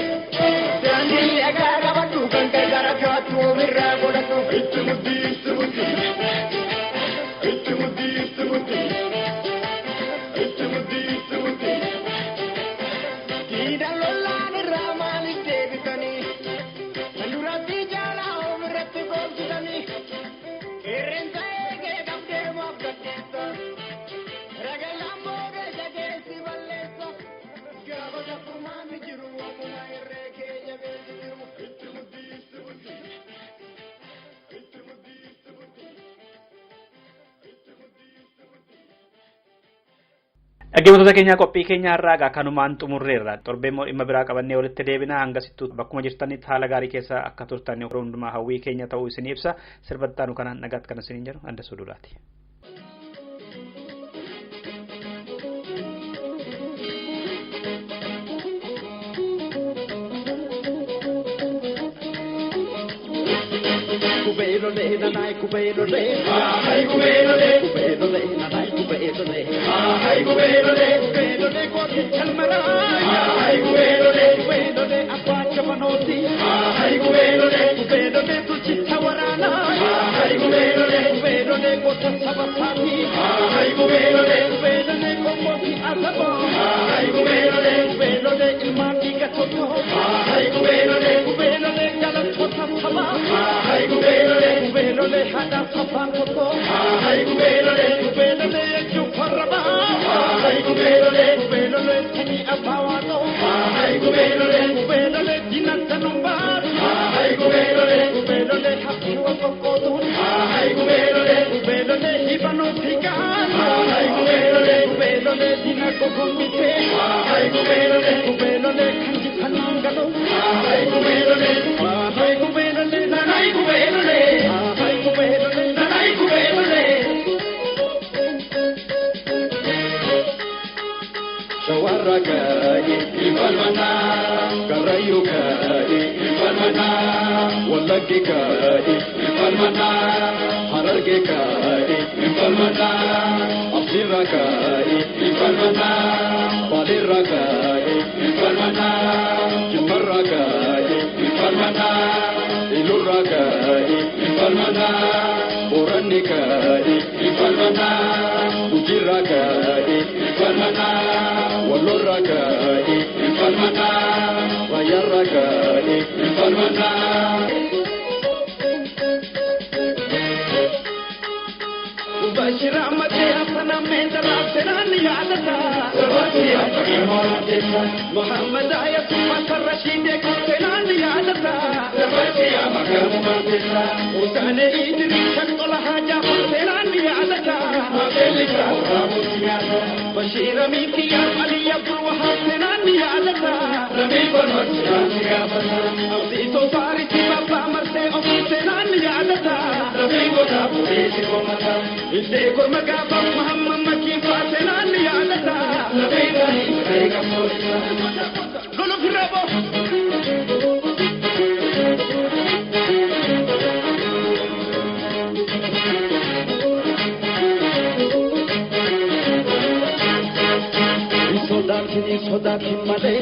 daandii dhagaa qabadhu kan gargaara kaattu ofirraa godhadhu. Itti muddi itti muddi itti muddi itti muddi itti muddi itti muddi. Diida lolaan irraa maaliif deebitanii? Kan duratti jaalaa ofirratti goomsitanii? Qeerrensa eegee qabdee maaf gaddeessa? Ragalaan booda ija keessi balleessa. Gaafa gabbummaan ni jiru akkuma irree kee jabeessi jiru. Itti muddi itti muddi. Itti muddi itti muddi. Itti muddi itti muddi. Dhaggeeffattoota keenya qophii keenya har'aa egaa kanumaan xumurreerra. Torbee immoo dhimma biraa qabannee walitti deebina. Hangasittuu bakkuma jirtanitti haala gaarii keessa akka turtan yeroo hundumaa hawwii keenya ta'uu isin ibsa. Sirba itti kanaan nagaatti kan isiniin jedhu Andasuu Duulaati. Kubeelole nanai kubeelole hai kubeelole kubeelole nanai kubeelole hai kubeelole kubeelole kooti chalmara hai kubeelole kubeelole abbaa jabanooti hai kubeelole kubeelole tulchicha waraana hai kubeelole kubeelole goota saba saati hai kubeelole kubeelole qomooti asaba hai kubeelole kubeelole ilmaan dhiiga tokko hai kubeelole kubeelole galattoota saba hai kubeelole kubeelole haadha afaan tokko hai kubeelole kubeelole jechuun farraba hai kubeelole kubeelole sanyii abbaa waaqoo hai kubeelole kubeelole diina sanumbaatu hai kubeelole kubeelole hafuura qoqqootuun hai kubeelole kubeelole hibanoo fiigaan hai kubeelole kubeelole diina gogombisee hai kubeelole kubeelole kan jifannaan galu hai kubeelole hai kubeelole nanai kubeelole hai kubeelole nanai kubeelole. Shawarra ka'e ifalmana Karrayyuu ka'e ifalmana Wallaggi ka'e ifalmana Hararge ka'e ifalmana Absirra ka'e ifalmana Jimmarraa ka'e Wallorraa ka'e Raayyaarraa ka'e. Bashir Ahmad Hassan Ahmed Rasenaan yaadata Muhammad Ayasuf Hassan Rashid Seenaan yaadata Hussein Idris Shaktola Haja Seenaan yaadata Bashir Amin Kiyar Ali Abdul Wahab Seenaan yaadata Abdiso Farisi Baba Marse Ofi Seenaan yaadata Illee korma gaafa Muhammad Makiin Faasenaan yaadata. Lolu firabo. Sodaatiin malee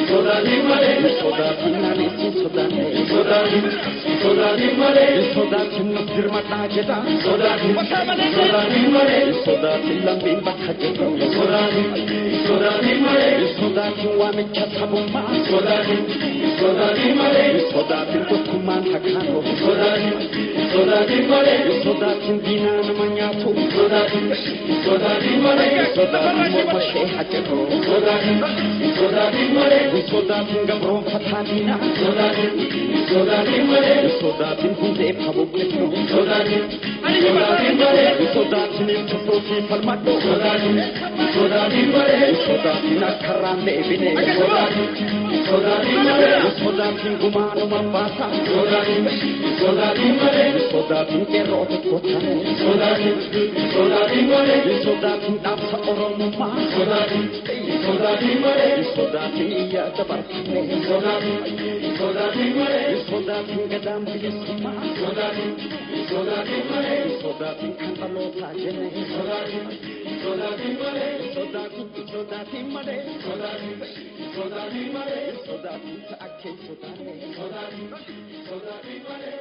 sodaatiin malee sodaatiin naannessi sodaanne sodaatiin malee sodaatiin nuuf dirmadhaa jedha sodaatiin malee sodaatiin lammiin bakka jedhu sodaatiin malee sodaatiin waamicha sabummaa sodaatiin malee sodaatiin tokkummaan hakaanoo sodaatiin malee sodaatiin diinaa nama nyaatu sodaatiin malee sodaatiin morma ishee hajjatu. Sodaatiin malee sodaatiin gabroonfataa diinaa sodaatiin malee sodaatiin hundeef habuuqqifnu sodaatiin malee sodaatiin ibsituufi falmadhu sodaatiin malee sodaatiin akkarraan deebine sodaatiin malee sodaatiin gumaanuma baasa sodaatiin malee sodaatiin qeerroo tokko taane sodaatiin malee sodaatiin dhaabsa oromummaa sodaatiin malee sodaatiin iyya dabarfne sodaatiin malee sodaatiin gadaan bilisummaa sodaatiin malee sodaatiin kan dhalootaa jenne sodaatiin malee sodaatiin malee sodaatiin malee sodaatiin ta'akkee sodaanne sodaatiin malee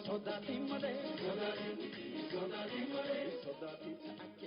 sodaatiin malee sodaatiin malee sodaatiin ta'akkee.